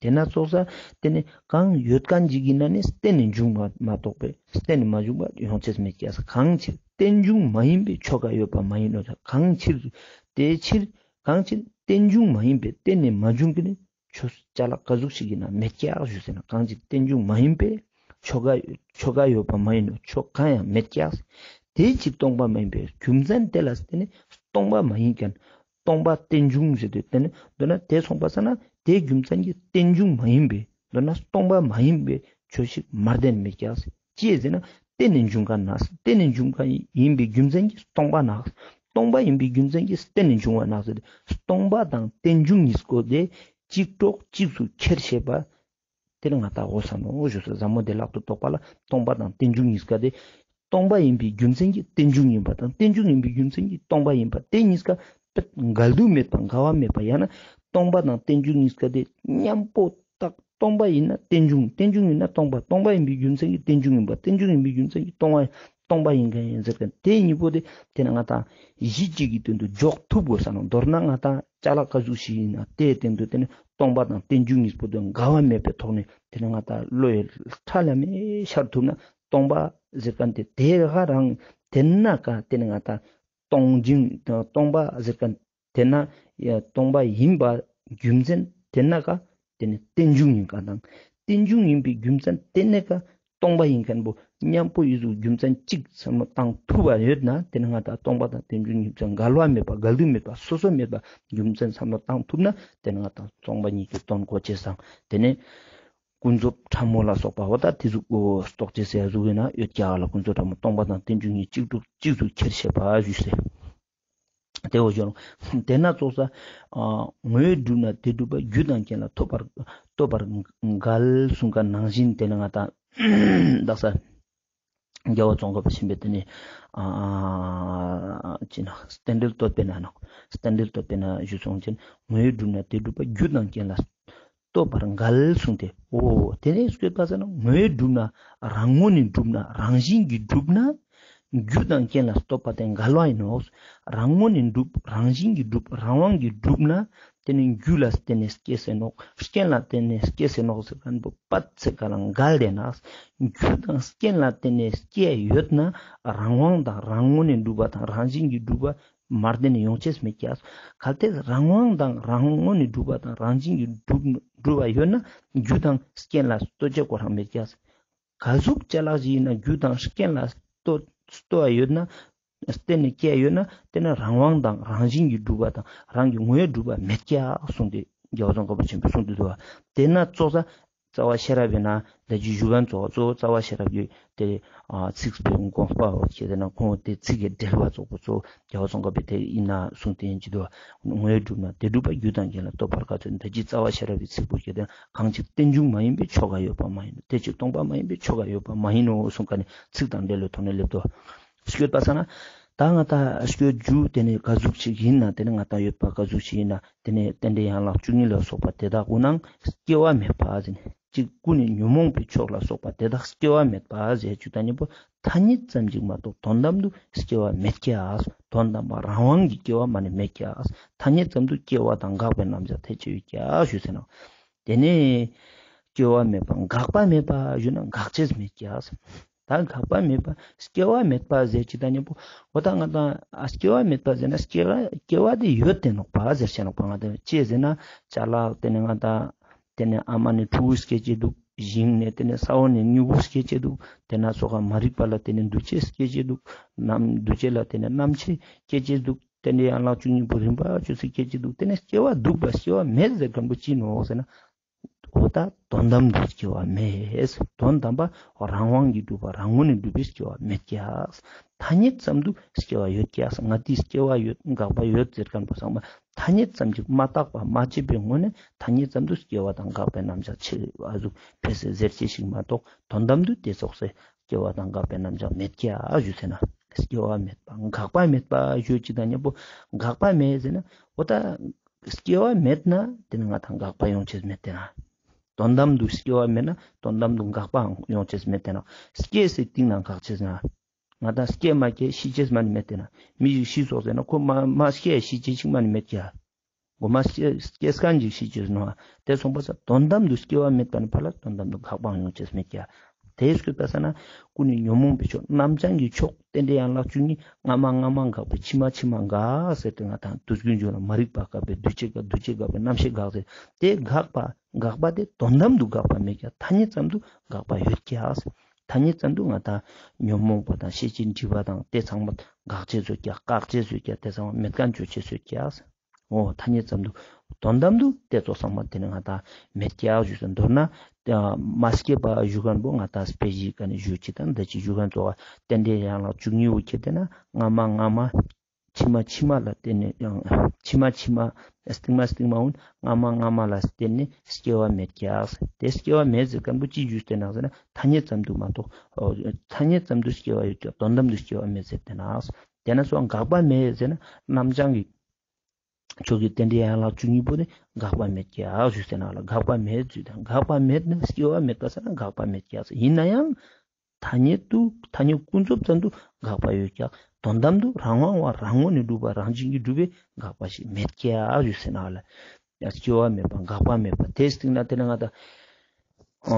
དེ་ན་ཙོགས་ས་དེ་ནི་གང་ཡོད་མཁན་ཅིག་ཡིན་ན་ནི་རྟེན་ནི་འབྱུང་བ་མ་གཏོགས་པའི་རྟེན་ནི་མ་བྱུང་བ་ཡོང་ཅེས་མེད་ཀྱག། གང་ཕྱིར་རྟེན་འབྱུང་མ་ཡིན་པའི་ཆོས་འགའ་ཡོད་པ་མ་ཡིན་ནོ། གང་ཕྱིར་དེ་ཕྱིར་གང་ཕྱིར་རྟེན་འབྱུང་མ་ཡིན་པའི་རྟེན་ནི་མ་བྱུང་གི་ནི་ཆོས་ཅ་ལག་ག་ཟུག་ཞིག་ཡིན་ན་མེད་ཀྱག་ཞུས་ཟེར་ན། གང་ཕྱིར་རྟེན་འབྱུང་མ་ཡིན་པའི་ཆོས་འགའ་ཆོས་འགའ་ཡོད་པ་མ་ཡིན་ནོ། ཆོས་གང་ཡང་མེད་ཀྱག། དེ་ཕྱིར་སྟོང་པ་མ་ཡིན་པའི་རྒྱུ་མཚན་དེ་ལ་བརྟེན་ནས་སྟོང་པ་མ་ཡིན་མཁན། སྟོང་པ་རྟེན་འབྱུང་ཟེར་དུས་དེ་ནི་མདོར་ན་དེ་སོང་པ་ས་ན་དེ་རྒྱུ་མཚན་གྱིས་རྟེན་འབྱུང་མ་ཡིན་པའི་མདོར་ན་སྟོང་པ་མ་ཡིན་པའི་ཆོས་ཤིག་མ་རྟེན་མེད་ཀྱག། ཅི་ཟེར་ན་རྟེན་ནི་འབྱུང་མཁན་ན། རྟེན་ནི་འབྱུང་མཁན་ཡིན་པའི་རྒྱུ་མཚན་གྱིས་སྟོང་པ་ན། སྟོང་པ་ཡིན་པའི་རྒྱུ་མཚན་གྱིས་རྟེན་ནི་འབྱུང་བ་ན་ཟེར་ཏེ། སྟོང་པ་དང་རྟེན་འབྱུང་གཉིས་ཀོ་དེ་གཅིག་གྲོགས་གཅིག་སུ་ཁྱེར་ཤེས་པ། དེ་ནི་ང་ཏང་འོ་ས་ནོ་ཞུ་སོ། ཟབ་མོ་བདེ་བླག་ཏུ་རྟོགས་པ་ལ་སྟོང་པ་དང་རྟེན་འབྱུང་གཉིས་ཀ་དེ། སྟོང་པ་ཡིན་པའི་རྒྱུ་མཚན་གྱིས་རྟེན་འབྱུང་ཡིན་པ་དང་རྟེན་འབྱུང་ཡིན་པའི་རྒྱུ་མཚན་གྱིས་སྟོང་པ་ཡིན་པ་དེ་གཉིས་ཀ་འགལ་འདུ་མེད་པ་འགལ་བ་མེད་པ་ཡང་ན་སྟོང་པ་དང་རྟེན་འབྱུང་གཉིས་ཀ་དེ་མཉམ་པོ་དག་སྟོང་པ་ཡིན་ན་རྟེན་འབྱུང་རྟེན་འབྱུང་ཡིན་ན་སྟོང་པ་སྟོང་པ་ཡིན་པའི་རྒྱུ་མཚན་གྱིས་རྟེན་འབྱུང་ཡིན་པ་རྟེན་འབྱུང་ཡིན་པའི་རྒྱུ་མཚན་གྱིས་སྟོང་པ་སྟོང་པ་ཡིན་མཁན་ཡིན་ཟེར་མཁན་དེ་གཉིས་པོ་དེ་དེ་ནི་ང་ཏང་གཞི་གཅིག་གི་སྟེང་དུ་འཇོག་ཐུབ་དགོས་ས་ནོ། མདོར་ན་ང་ཏང་ཅ་ལག་ག་ཟུག་ཞིག་ཡིན་ན་དེའི་སྟེང་དུ་དེ་ནི་སྟོང་པ་དང་རྟེན་འབྱུང་གཉིས་པོ་དེ་འགལ་བ་མེད་པའི་ཐོག་ནས་དེ་ནི་ང་ཏང་བློ་ཡི་ཁྲ་ལམ་མེ་ཤར་ཐུབ་ན་སྟོང་པ་ཟེར་མཁན་དེ་དེ་ག་རང་དེ་ན་ཀ་དེ་ནི་ང་ཏང་སྟོང་འབྱུང་སྟོང་པ་ཟེར་མཁན་དེ་ན་ཡ་སྟོང་པ་ཡིན་པ་རྒྱུ་མཚན་དེ་ན་ཀ་དེ་ནི་རྟེན་འབྱུང་ཡིན་མཁན་དང་རྟེན་འབྱུང་ཡིན་པའི་རྒྱུ་མཚན་དེ་ན་ཀ་སྟོང་པ་ཡིན་མཁན་པོ་མཉམ་པོ་ཡིན་ཟུག་རྒྱུ་མཚན་གཅིག་བསམ་བློ་བཏང་ཐུབ་པ་ཡོད་ན་དེ་ནི་ང་ཏང་སྟོང་པ་དང་རྟེན་འབྱུང་རྒྱུ་མཚན་འགལ་བ་མེད་པ་འགལ་འདུ་མེད་པ་སོ་སོ་མེད་པ་རྒྱུ་མཚན་བསམ་བློ་བཏང་ཐུབ་ན་དེ་ནི་ང་ཏང་སྟོང་པ་ཉིད་ཀྱི་དོན་གོ་ཅེས་སང་དེ་ནི་ཀུན་རྫོབ་ཕྲ་མོ་ལ་སོགས་པ་འོ་ད་དེ་ཟུག་རྟོགས་ཅེས་ཟེར་ཟུག་ཡིན་ན་ཡོད་ཀྱག་ལ། ཀུན་རྫོབ་ཕྲ་མོ་སྟོང་པ་དང་རྟེན་འབྱུང་གཉིས་གཅིག་ཏུ་གཅིག་ཏུ་ཁྱེར་ཤེས་པ་ཞུས་ཟེར། དེ་འོ་ཞོར་དེ་ན་ཙོགས་ས་ངོ་བོས་གྲུབ་ན་དེ་གྲུབ་པ་རྒྱུ་དང་རྐྱེན་ལ་ལྟོས་པར་ལྟོས་པར་འགལ་གསུངས་ཀ་ནང་བཞིན་དེ་ནི་ང་ཏང་དག་ས་རྒྱལ་བ་ཙོང་ཁ་པ་ཆེན་པོས་དེ་ནི་ཨ་ཅི་ན་རྟེན་འབྲེལ་བསྟོད་པའི་ནང་ན་རྟེན་འབྲེལ་བསྟོད་པའི་ནང་ཞུས་སོང་ཅན་ངོ་བོས་གྲུབ་ན་དེ་གྲུབ་པ་རྒྱུ་དང་རྐྱེན་ལ་ལྟོས་པར་འགལ་གསུངས་ཏེ། འོ་དེ་ནས་སྐྱོད་པ་ཟེར་ན་ངོ་བོས་གྲུབ་ན་རང་ངོས་ནས་གྲུབ་ན་རང་བཞིན་གྱིས་གྲུབ་ན་རྒྱུ་དང་རྐྱེན་ལ་ལྟོས་པ་དེ་འགལ་བ་ཡིན་ནོ། རང་ངོས་ནས་གྲུབ་རང་བཞིན་གྱིས་གྲུབ་རང་དབང་གིས་གྲུབ་ན་དེ་ནི་རྒྱུ་ལ་བརྟེན་ནས་སྐྱེས་སེ་ནོག་རྐྱེན་ལ་བརྟེན་ནས་སྐྱེས་སེ་ནོག་ཟེར་མཁན་པོ་པད་ཚེ་ག་ལ་འགལ་ཏེ་ན་རྒྱུ་དང་རྐྱེན་ལ་བརྟེན་ནས་སྐྱེ་ཡོད་ན་རང་དབང་དང་རང་ངོས་ནས་གྲུབ་པ་དང་རང་བཞིན་གྱིས་གྲུབ་པ་མ་བརྟེན་ནས་ཡོང་ཅེས་མེད་ཀྱག། གལ་ཏེ་རང་དབང་དང་རང་ངོས་ནས་གྲུབ་པ་དང་རང་བཞིན་གྱིས་གྲུབ་གྲུབ་པ་ཡོད་ན་རྒྱུ་དང་རྐྱེན་ལ་ལྟོས་ཅེས་ཁོ་རང་མེད་ཀྱག། ག་ཟུག་ཅ་ལག་ཅིག་ཡིན་ན་རྒྱུ་དང་རྐྱེན་ལ་ལྟོས་ལྟོས་པ་ཡོད་ན་བརྟེན་ནས་སྐྱེ་ཡོད་ན་དེ་ནི་རང་དབང་དང་རང་བཞིན་གྱིས་གྲུབ་པ་དང་རང་གི་ངོས་གྲུབ་པ་མེད་ཀྱག་གསུངས་ཏེ་རྒྱལ་བ་ཙོང་ཁ་པ་ཆེན་པོས་གསུངས་ཏེ་འདུག་པ། དེ་ན་ཙོགས་ས་རྩ་བ་ཤེས་རབ་ཡིན་ན་ད་ཅི་ཞུ་མཁན་ཙོགས་ཙོགས་རྩ་བ་ཤེས་རབ་ཀྱི་དེ་ཨ་ཚིག་པའི་དགོངས་པ་འོ་ཁྱེད་དེ་ན་ཁོང་དེ་ཚིག་གི་འགྲེལ་པ་ཙོགས་པོ་ཙོགས་རྒྱལ་བ་ཙོང་ཁ་པས་དེ་ཡིན་ན་གསུངས་ཏེ་ཡིན་གྱི་འདུག་པ། ངོས་གྲུབ་ན་དེ་གྲུབ་པ་རྒྱུ་དང་རྐྱེན་ལ་ལྟོས་པར་འགལ་ཟེར་ད་ཅི་རྩ་བ་ཤེས་རབ་ཀྱི་ཚིག་པོ་ཁྱེད་དེ་ན་གང་ཕྱིར་རྟེན་འབྱུང་མ་ཡིན་པའི་ཆོས་འགའ་ཡོད་པ་མ་ཡིན་ནོ། དེ་ཕྱིར་སྟོང་པ་མ་ཡིན་པའི་ཆོས་འགའ་ཡོད་པ་མ་ཡིན་ནོ་གསུངས་ཀ་ནས་ཚིག་དང་འབྲེལ་བའི་ཐོག་ནས་སླེབས་ཏོ། སྐྱོད་པ་ས་ན་ད་ང་ཏང་སྐྱོད་རྒྱུ་དེ་ནི་ག་ཟུག་ཅིག་ཡིན་ན་དེ་ནི་ང་ཏང་ཡོད་པ་ག་ཟུག་ཅིག་ཡིན་ན་དེ་ནི་རྟེན་འབྲེལ་ཡན་ལག་བཅུ་གཉིས་ལ་སོགས་པ་དེ་དག་ཀུན་ནང་སྐྱེ་བ་མེད་པ་ཟེར་ནས་གཅིག་ཀུན་ནས་ཉོན་མོངས་པའི་ཕྱོགས་ལ་སོགས་པ་དེ་དག་སྐྱེ་བ་མེད་པ་ཟེར་རྒྱུ་དང་གཉིས་པོ་ཐ་སྙད་ཙམ་ཅིག་མ་གཏོགས་དོན་དམ་དུ་སྐྱེ་བ་མེད་ཀྱག། དོན་དམ་པ་རང་དབང་གི་སྐྱེ་བ་མ་ནི་མེད་ཀྱག། ཐ་སྙད་ཙམ་དུ་སྐྱེ་བ་དང་འགག་པའི་རྣམ་གཞག་ཐེ་ཆེ་ཡོད་ཀྱག་ཞུས་ཟེར་ན། དེ་ནས་སྐྱེ་བ་མེད་པ་འགག་པ་མེད་པ་ཞུས་ན་འགག་ཅེས་མེད་ཀྱག། ད་འགག་པ་མེད་པ་སྐྱེ་བ་མེད་པ་ཟེར་ཅི་ད་ཉམ་པོ་འོ་ད་ང་ཏང་ཨ་སྐྱེ་བ་མེད་པ་ཟེར་ན་སྐྱེ་བ་སྐྱེ་བ་དེ་ཡོད་དེ་ནོག་པ་ཟེར་ཤེས་ནོག་པ། ང་ཏང་ཅི་ཟེར་ན་ཅ་ལག་དེ་ནས་ང་ཏང་དེ་ནས་ཨ་མ་ནས་ཕྲུ་གུ་སྐྱེ་ཅེས་འདུག། ཞིང་ནས་དེ་ནས་ས་འོག་ནས་མྱུ་གུ་སྐྱེ་ཅེས་འདུག། དེ་ན་སོགས་ཀ་མ་རིག་པ་ལ་དེ་ནས་འདུ་བྱེད་སྐྱེ་ཅེས་འདུག། རྣམ་འདུ་བྱེད་ལ་དེ་ནས་རྣམ་ཤེས་སྐྱེ་ཅེས་འདུག། དེ་ནས་ཡན་ལག་བཅུ་གཉིས་པོ་རིམ་པ་བཅུ་ཚིགས་སྐྱེ་ཅེས་འདུག། དེ་ནས་སྐྱེ་བ་འདུག་པ་སྐྱེ་བ་མེད་ཟེར་མཁན་པོ་ཅི་ནོག་ཟེར་ན། འོ་ད་དོན་དམ་དུ་སྐྱེ་བ་མེད། དོན་དམ་པ་རང་དབང་གིས་གྲུབ་པ་རང་ངོས་ནས་གྲུབ་པའི་སྐྱེ་བ་མེད་ཀྱག། ཐ་སྙད་ཙམ་དུ་སྐྱེ་བ་ཡོད་ཀྱག། ང་ཏིའི་སྐྱེ་བ་ཡོད་འགག་པ་ཡོད་ཟེར་མཁན་པོ་ཚང་མ་ཐ་སྙད་ཙམ་ཅིག་མ་བརྟགས་པ་མ་དཔྱད་པའི་ངོས་ནས་ཐ་སྙད་ཙམ་དུ་སྐྱེ་བ་དང་འགག་པའི་རྣམ་གཞག་ཆེ་བ་ཟུག་ཕལ་སེ་ཟེར་ཅེས་ཤིག་མ་གཏོགས་དོན་དམ་དུ་དེ་ཙོགས་སེ་སྐྱེ་བ་དང་འགག་པའི་རྣམ་གཞག་མེད་ཀྱག་ཞུ་ཟེར་ན། སྐྱེ་བ་མེད་པ་འགག་པ་མེད་པ་ཞུ་ཅི་ད་ཉམ་པོ་འགག་པ་མེད་ཟེར་ན་འོ་ད་སྐྱེ་བ་མེད་ན་དེ་ནི་ང་ཏང་འགག་པ་ཡོང་ཅེས་མེད་དེ་ན། དོན་དམ་དུ་སྐྱེ་བ་མེད་ན་དོན་དམ་དུ་འགག་པའང་ཡོང་ཅེས་མེད་དེ་ན། སྐྱེས་སེ་སྟིང་ན་འགག་ཅེས་ན། ང་ཏང་སྐྱེས་མ་སྐྱེས་ཤི་ཅེས་མ་ནི་མེད་དེ་ན། མི་ཞིག་ཤི་སོང་ཟེར་ན་ཁོ་མ་མ་སྐྱེས་ཤི་ཅེས་ཤིག་མ་ནི་མེད་ཀྱག། གོ་མ་སྐྱེ་སྐྱེ་སྐན་ཅིག་ཤི་ཅེས་ནོག། དེ་སོང་པ་ས་དོན་དམ་དུ་སྐྱེ་བ་མེད་པ་ནི་ཕར་ལ་དོན་དམ་དུ་འགག་པའང་ཡོང་ཅེས་མེད་ཀྱག། དེ་སྐྱོད་པ་ས་ན་ཀུན་ནས་ཉོན་མོངས་པའི་ཕྱོགས་རྣམ་བྱང་གི་ཕྱོགས་རྟེན་འབྲེལ་ཡན་ལག་བཅུ་གཉིས་སྔ་མ་སྔ་མ་འགགས་པའི་ཕྱི་མ་ཕྱི་མ་འགག་ཟེར་ཏེ་ང་དང་དུས་རྒྱུན་བརྗོད་ན་མ་རིག་པ་འགགས་པའི་འདུ་བྱེད་འགགས་འདུ་བྱེད་འགགས་པའི་རྣམ་ཤེས་འགག་ཟེར་དེ་འགག་པ་འགག་པ་དེ་དོན་དམ་དུ་འགག་པ་མེད་ཀྱག། ཐ་སྙད་ཙམ་དུ་འགག་པ་ཡོད་ཀྱག། ཐ་སྙད་ཙམ་དུ་ང་དང་ཉོན་མོངས་པ་དང་ཤེས་བྱའི་སྒྲིབ་པ་དང་དེ་ཚང་མ་འགག་ཅེས་ཡོད་ཀྱག། བཀག་ཅེས་ཡོད་ཀྱག། དེ་ཚང་མ་མེད་མཁན་ཅོ་ཅེས་ཡོད་ཀྱག། འོ་ཐ་སྙད་ཙམ་དུ་དོན་དམ་དུ་དེ་ཚོ་ཚང་མ་དེ་ནི་ང་དང་མེད་ཀྱག་ཞུས་སོ། མདོར་ན་མ་སྐྱེས་པ་ཞུ་མཁན་པོ་ང་དང་དཔེ་གཞི་ཀ་ནས་ཞུ་ཅིག་དང་ད་ཅི་ཞུ་མཁན་ཚོ་བ་རྟེན་འབྲེལ་ཡན་ལག་བཅུ་གཉིས་པོ་ཁྱེར་ཏེ་ན་སྔ་མ་སྔ་མ་ཕྱི་མ་ཕྱི་མ་ལ་བརྟེན་ནས་ཡང་ཕྱི་མ་ཕྱི་མ་སྟིང་མ་སྟིང་མ་འོན་སྔ་མ་སྔ་མ་ལ་བརྟེན་ནས་སྐྱེ་བ་མེད་ཀྱག། དེ་སྐྱེ་བ་མེད་ཟེར་མཁན་པོ་ཅི་ཞུས་ཏེ་ན་ཟེར་ན་ཐ་སྙད་ཙམ་དུ་མ་གཏོགས་ཐ་སྙད་ཙམ་དུ་སྐྱེ་བ་ཡོད་ཀྱག། དོན་དམ་དུ་སྐྱེ་བ་མེད་ཟེར་ཏེ་ན། དེ་ན་སོ་འགག་པ་མེད་ཟེར་ན་རྣམ་བྱང་གི་ཕྱོགས་ཀྱི་རྟེན་འབྲེལ་ཡན་ལག་བཅུ་གཉིས་པོ་ནི་འགག་པ་མེད་ཀྱག་ཞུས་ཟེར་ན་ལ། འགག་པ་མེད་ཟེར་ན་འགག་པ་མེད་ན་སྐྱེ་བ་མེད་པ་ཟེར་ན་འགག་པ་མེད་ཀྱག་ཟེར། ཡིན་ན་ཡང་ཐ་སྙད་དུ་ཐ་སྙད་ཀུན་རྫོབ་ཙམ་དུ་འགག་པ་ཡོད་ཀྱག། དོན་དམ་དུ་རང་དབང་བ་རང་ངོས་ནས་གྲུབ་པ་རང་བཞིན་གྱིས་གྲུབ་པའི་འགག་པ་ཞིག་མེད་ཀྱག་ཞུས་ཟེར་ན་ལ། ཡང་སྐྱེ་བ་མེད་པ་འགག་པ་མེད་པ་དེ་སྟིང་ན་དེ་ན་ང་དང་ཨ་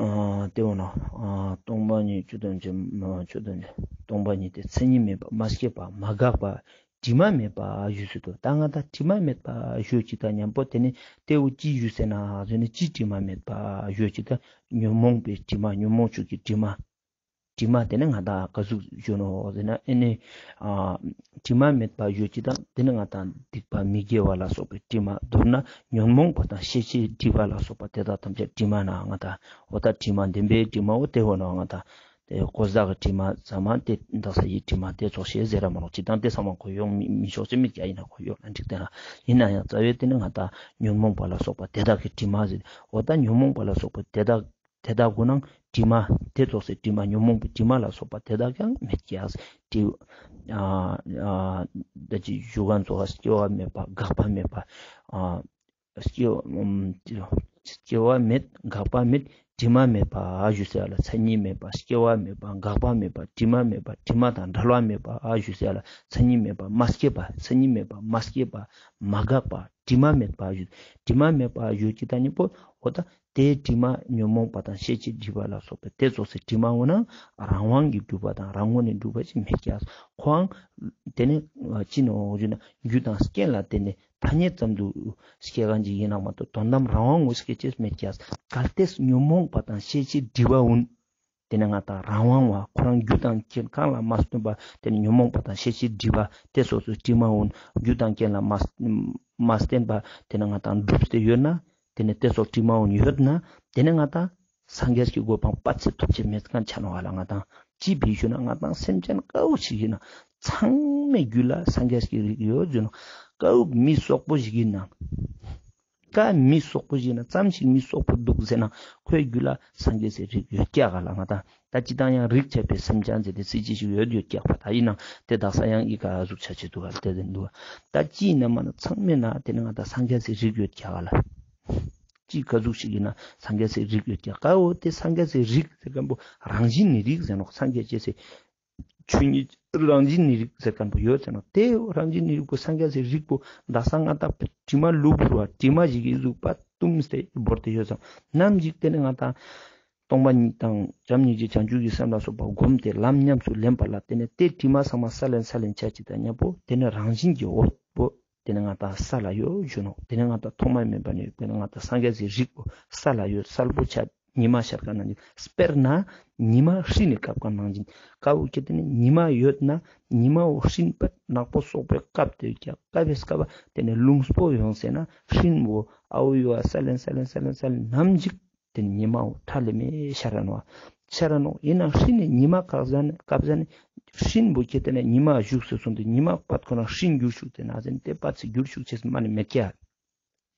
ཨ་དེ་འོ་ན་ཨ་སྟོང་པ་ཉིད་ཆོས་ཐམས་ཅད་མ་ཆོས་ཐམས་ཅད་སྟོང་པ་ཉིད་དེ་མཚན་ཉིད་མེད་པ་མ་སྐྱེས་པ་མ་འགགས་པ་དྲི་མ་མེད་པ་ཞུས་སོ། ད་ང་དང་དྲི་མ་མེད་པ་ཞུ་ཅིག་དང་མཉམ་པོ་དེ་ནི་དེ་འོ་ཅི་ཞུས་ཟེར་ན་ཟེར་ནི་ཅི་དྲི་མ་མེད་པ་ཞུ་ཅིག་དང་ཉོན་མོངས་པའི་དྲི་མ་ཉོན་མོངས་ཕྱོགས་ཀྱི་དྲི་མ། དྲི་མ་དེ་ནི་ང་དང་ག་ཟུག་ཞུ་ནོག་ཟེར་ན་ཨེ་ནི་ཨ་དྲི་མ་མེད་པ་ཞུ་ཅིག་དང་དེ་ནི་ང་དང་སྡིག་པ་མི་དགེ་བ་ལ་སོགས་པའི་དྲི་མ། མདོར་ན་ཉོན་མོངས་པ་དང་ཤེས་བྱའི་སྒྲིབ་པ་ལ་སོགས་པ་དེ་དག་ཐམས་ཅད་དྲི་མ་ན་ང་དང་འོ་ད་དྲི་མ་བདེན་པའི་དྲི་མ་འོ་དེ་འོ་ན་ང་དང་དེ་གོས་དག་གི་དྲི་མ་ཟ་མ་དེ་འདག་ས་ཡི་དྲི་མ་དེ་ཚོགས་ཤེས་ཟེར་ར་མ་ནོག་ཅིག་དང་དེ་ཚང་མ་ཁོ་ཡོང་མི་མི་ཆོག་ཅེས་མི་རྒྱ་ཡིན་ན་ཁོ་ཡོང་ན་འགྲིག་དེ་ན་ཡིན་ན་ཡང་རྩ་བའི་དེ་ནི་ང་དང་ཉོན་མོངས་པ་ལ་སོགས་པ་དེ་དག་གི་དྲི་མ་ཟེར། འོ་ད་ཉོན་མོངས་པ་ལ་སོགས་པ་དེ་དག་དེ་དག་གོ་ནང་དྲི་མ་དེ་ཚོགས་སེ་དྲི་མ་ཉོན་མོངས་པའི་དྲི་མ་ལ་སོགས་པ་དེ་དག་ཀྱང་མེད་ཀྱག་དྲི་ཨ་ཨ་ད་ཅི་ཞུ་མཁན་ཚོ་བ་སྐྱེ་བ་མེད་པ་འགག་པ་མེད་པ་ཨ་སྐྱེ་བ་ཨམ་སྐྱེ་བ་མེད་འགག་པ་མེད་དྲི་མ་མེད་པ་ཞུ་ཟེར་ལ། མཚན་ཉིད་མེད་པ་སྐྱེ་བ་མེད་པ་འགག་པ་མེད་པ་དྲི་མ་མེད་པ་དྲི་མ་དང་བྲལ་བ་མེད་པ་ཞུ་ཟེར་ལ། མཚན་ཉིད་མེད་པ་མ་སྐྱེས་པ་མཚན་ཉིད་མེད་པ་མ་སྐྱེས་པ་མ་འགགས་པ་དྲི་མ་མེད་པ་ཞུ། དྲི་མ་མེད་པ་ཞུ་ཅིག་དང་མཉམ་པོ་འོ་ད་དེའི་དྲི་མ་ཉོན་མོངས་པ་དང་ཤེས་བྱའི་སྒྲིབ་པ་ལ་སོགས་པའི་དེ་ཚོགས་སེ་དྲི་མ་འོ་ན་རང་དབང་གིས་གྲུབ་པ་དང་རང་ངོས་ནས་གྲུབ་པ་ཞིག་མེད་ཀྱག། ཁོའང་དེ་ནི་ཅི་ནོག་ཞུ་ན་རྒྱུ་དང་རྐྱེན་ལ་བརྟེན་ནས་ཐ་སྙད་ཙམ་དུ་སྐྱེ་མཁན་ཅིག་ཡིན་ན་མ་གཏོགས་དོན་དམ་རང་དབང་ངོས་སྐྱེ་ཅེས་མེད་ཀྱག། གལ་ཏེ་ཉོན་མོངས་པ་དང་ཤེས་བྱའི་སྒྲིབ་པ་འོ་ན་དེ་ནི་ང་དང་རང་དབང་བ་ཁོ་རང་རྒྱུ་དང་རྐྱེན་གང་ལ་མ་བརྟེན་པ་དེ་ནི་ཉོན་མོངས་པ་དང་ཤེས་བྱའི་སྒྲིབ་པ་དེ་ཚོགས་སེ་དྲི་མ་འོ་ན་རྒྱུ་དང་རྐྱེན་ལ་མ་མ་བརྟེན་པ་དེ་ནི་ང་དང་གྲུབ་སྟེ་ཡོད་ན། དེ་ནི་དེ་ཚོགས་དྲི་མ་འོ་ན་ཡོད་ན་དེ་ནི་ང་དང་སངས་རྒྱས་ཀྱི་གོ་འཕང་པ་ཚེ་ཐོབ་ཅེས་མེད་མཁན་ཆ་ནོག་ལ། ང་དང་ཅི་བི་ཞུ་ན་ང་དང་སེམས་ཅན་ཀ་བོ་ཞིག་ཡིན་ན་ཚང་མའི་རྒྱུད་ལ་སངས་རྒྱས་ཀྱི་རིགས་ཡོད་ཟེར་ནོག། ཀ་བོ་མི་སོག་པོ་ཞིག་ཡིན་ན་ཀ་མི་སོག་པོ་ཞིག་ཡིན་ན་ཙམ་ཞིག་མི་སོག་པོ་འདུག་ཟེར་ན་ཁོའི་རྒྱུད་ལ་སངས་རྒྱས་སི་རིགས་ཡོད་ཀྱག་ལ། ང་དང་ད་ཅི་དང་ཡང་རིགས་ཆད་པའི་སེམས་ཅན་ཟེར་ཏེ་སྲིད་ཅི་ཞིག་ཡོད་ཡོད་ཀྱག་པ། ད་ཡིན་ན་དེ་དག་ས་ཡང་ཨི་ཀ་ཟུག་ཆ་ཆེ་འདུག་ག་དེ་ཟེར་འདུག། ད་ཅི་ཡིན་ན་མ་ན་ཚང་མའི་ན་དེ་ནི་ང་དང་སངས་རྒྱས་སི་རིགས་ཡོད་ཀྱག་ལ། ཅི་ག་ཟུག་ཞིག་ཡིན་ན་སངས་རྒྱས་སི་རིགས་ཡོད་ཀྱག། ཀ་བོ་དེ་སངས་རྒྱས་སི་རིགས་ཟེར་མཁན་པོ་རང་བཞིན་ནི་རིགས་ཟེར་ནོག། སངས་རྒྱས་ཅེས་སི་ཆོས་ཉིད་རང་བཞིན་ནི་རིགས་ཟེར་མཁན་པོ་ཡོད་ཟེར་ནོག། དེ་རང་བཞིན་ནི་རིགས་པོ་སངས་རྒྱས་སི་རིགས་པོ་ད་ས་ང་དང་དྲི་མ་ལུ་བུར་བ་དྲི་མ་ཞིག་གི་གཟུགས་པ་བཏུམས་ཏེ་བོར་ཏེ་ཡོད་ཙང་ནམ་ཞིག་དེ་ནི་ང་དང་སྟོང་པ་ཉིད་དང་བྱམས་སྙིང་རྗེ་བྱང་ཆུབ་ཀྱི་སེམས་ལ་སོགས་པ་བསྒོམས་ཏེ་ལམ་ཉམས་སུ་ལེན་པ་ལ་བརྟེན་ནས་དེ་དྲི་མ་ཚང་མ་སལ་ལེན་སལ་ལེན་ཆ་ཅིག་དང་མཉམ་པོ་དེ་ནི་རང་བཞིན་གྱི་འོད་པོ་དེ་ནི་ང་དང་ས་ལ་ཡོད་ཞུ་ནོག། དེ་ནི་ང་དང་ཐོག་མ་མེད་པ་ནས་དེ་ནི་ང་དང་སངས་རྒྱས་སི་རིགས་པོ་ས་ལ་ཡོད་གསལ་པོ་ཆ། ཉི་མ་ཤར་ཁན་ནང་བཞིན། དཔེར་ན་ཉི་མ་ཧྲིལ་ནི་བཀབ་ཁན་ནང་བཞིན། ཀ་བོ་ཁྱེར་ཏེ་ནི་ཉི་མ་ཡོད་ན་ཉི་མ་བོ་ཧྲིལ་པ་ནག་པོ་སོག་པོའི་བཀབ་སྟེ་ཡོད་ཀྱག། བཀབ་པའི་སྐབས་དེ་ནི་རླུང་པོ་ཡོང་ཟེར་ན་ཧྲིལ་བོ་ཨ་བོ་ཡོད་ས་ལེན་ས་ལེན་ས་ལེན་ས་ལེན་ནམ་ཞིག་དེ་ནི་ཉི་མ་བོ་ཁྲ་ལེ་མེ་ཤར་ར་ནོག། ཤར་ར་ནོག། ཡིན་ན་ཧྲིལ་ནི་ཉི་མ་བཀབ་ཟ་ནི་བཀབ་ཟ་ནི་ཧྲིལ་བོ་ཁྱེར་ཏེ་ནི་ཉི་མ་བཞུགས་སེ་སོང་སྟེ་ཉི་མ་པད་ཁོ་ན་ཧྲིལ་འགྱུར་ཤུགས་ཏེ་ན་ཟེར་ནི་དེ་པད་སི་འགྱུར་ཤུགས་ཆེས་མ་ནི་མེད་ཀྱག།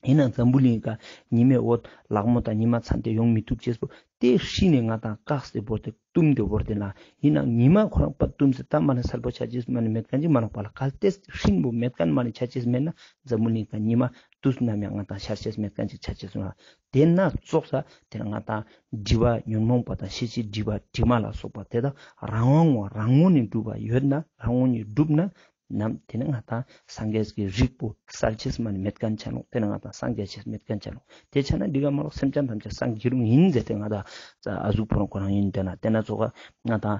ཡིན་ནའང་འཛམ་བུ་གླིང་ཀ་ཉི་མའི་འོད་ལག་མོ་དང་ཉི་མ་ཚན་ཏེ་ཡོང་མི་ཐུབ་ཅེས་པོ་དེ་ཧྲིལ་ནི་ང་དང་བཀག་སྟེ་བོར་ཏེ་བཏུམས་ཏེ་བོར་ཏེ་ན། ཡིན་ནའང་ཉི་མ་ཁོ་རང་པ་བཏུམས་ཏེ་ད་མ་ནི་གསལ་པོ་ཆ་ཅེས་མ་ནི་མེད་ཁན་ཅིག་མ་ནོག་པ་ལ། གལ་ཏེ་ཧྲིལ་བོ་མེད་ཁན་མ་ནི་ཆ་ཅེས་མེད་ན་འཛམ་བུ་གླིང་ཀ་ཉི་མ་དུས་ནམ་ཡང་ང་དང་ཤར་ཅེས་མེད་ཁན་ཅིག་ཆ་ཅེས་མ་ནོག། དེ་ན་ཙོགས་ས་དེ་ང་དང་སྒྲིབ་པ་ཉོན་མོངས་པ་དང་ཤེས་བྱའི་སྒྲིབ་པ་དྲི་མ་ལ་སོགས་པ་དེ་དག་རང་དབང་བ་རང་ངོས་ནས་གྲུབ་པ་ཡོད་ན་རང་ངོས་ནས་གྲུབ་ན། ནམ་ཏེ་ནེ་ང་ཏང་སངས་རྒྱས་ཀྱི་རིགས་པོ་སལ་ཅེས་མ་ནེ་མེད་ཁན་ཆ་ནོག། ཏེ་ནེ་ང་ཏང་སངས་རྒྱས་ཅེས་མེད་ཁན་ཆ་ནོག། ཏེ་ཆ་ན་འི་ཀ་མ་ལོག་སེམས་ཅན་ཐམས་ཅད་སངས་རྒྱས་རུང་ཨིན་ཟེར་ཏེ་ང་ཏང་ཨ་ཟུག་པོ་རང་ཁོ་རང་ཨིན། ཏེ་ན་ཏེ་ན་ཙོགས་ང་ཏང་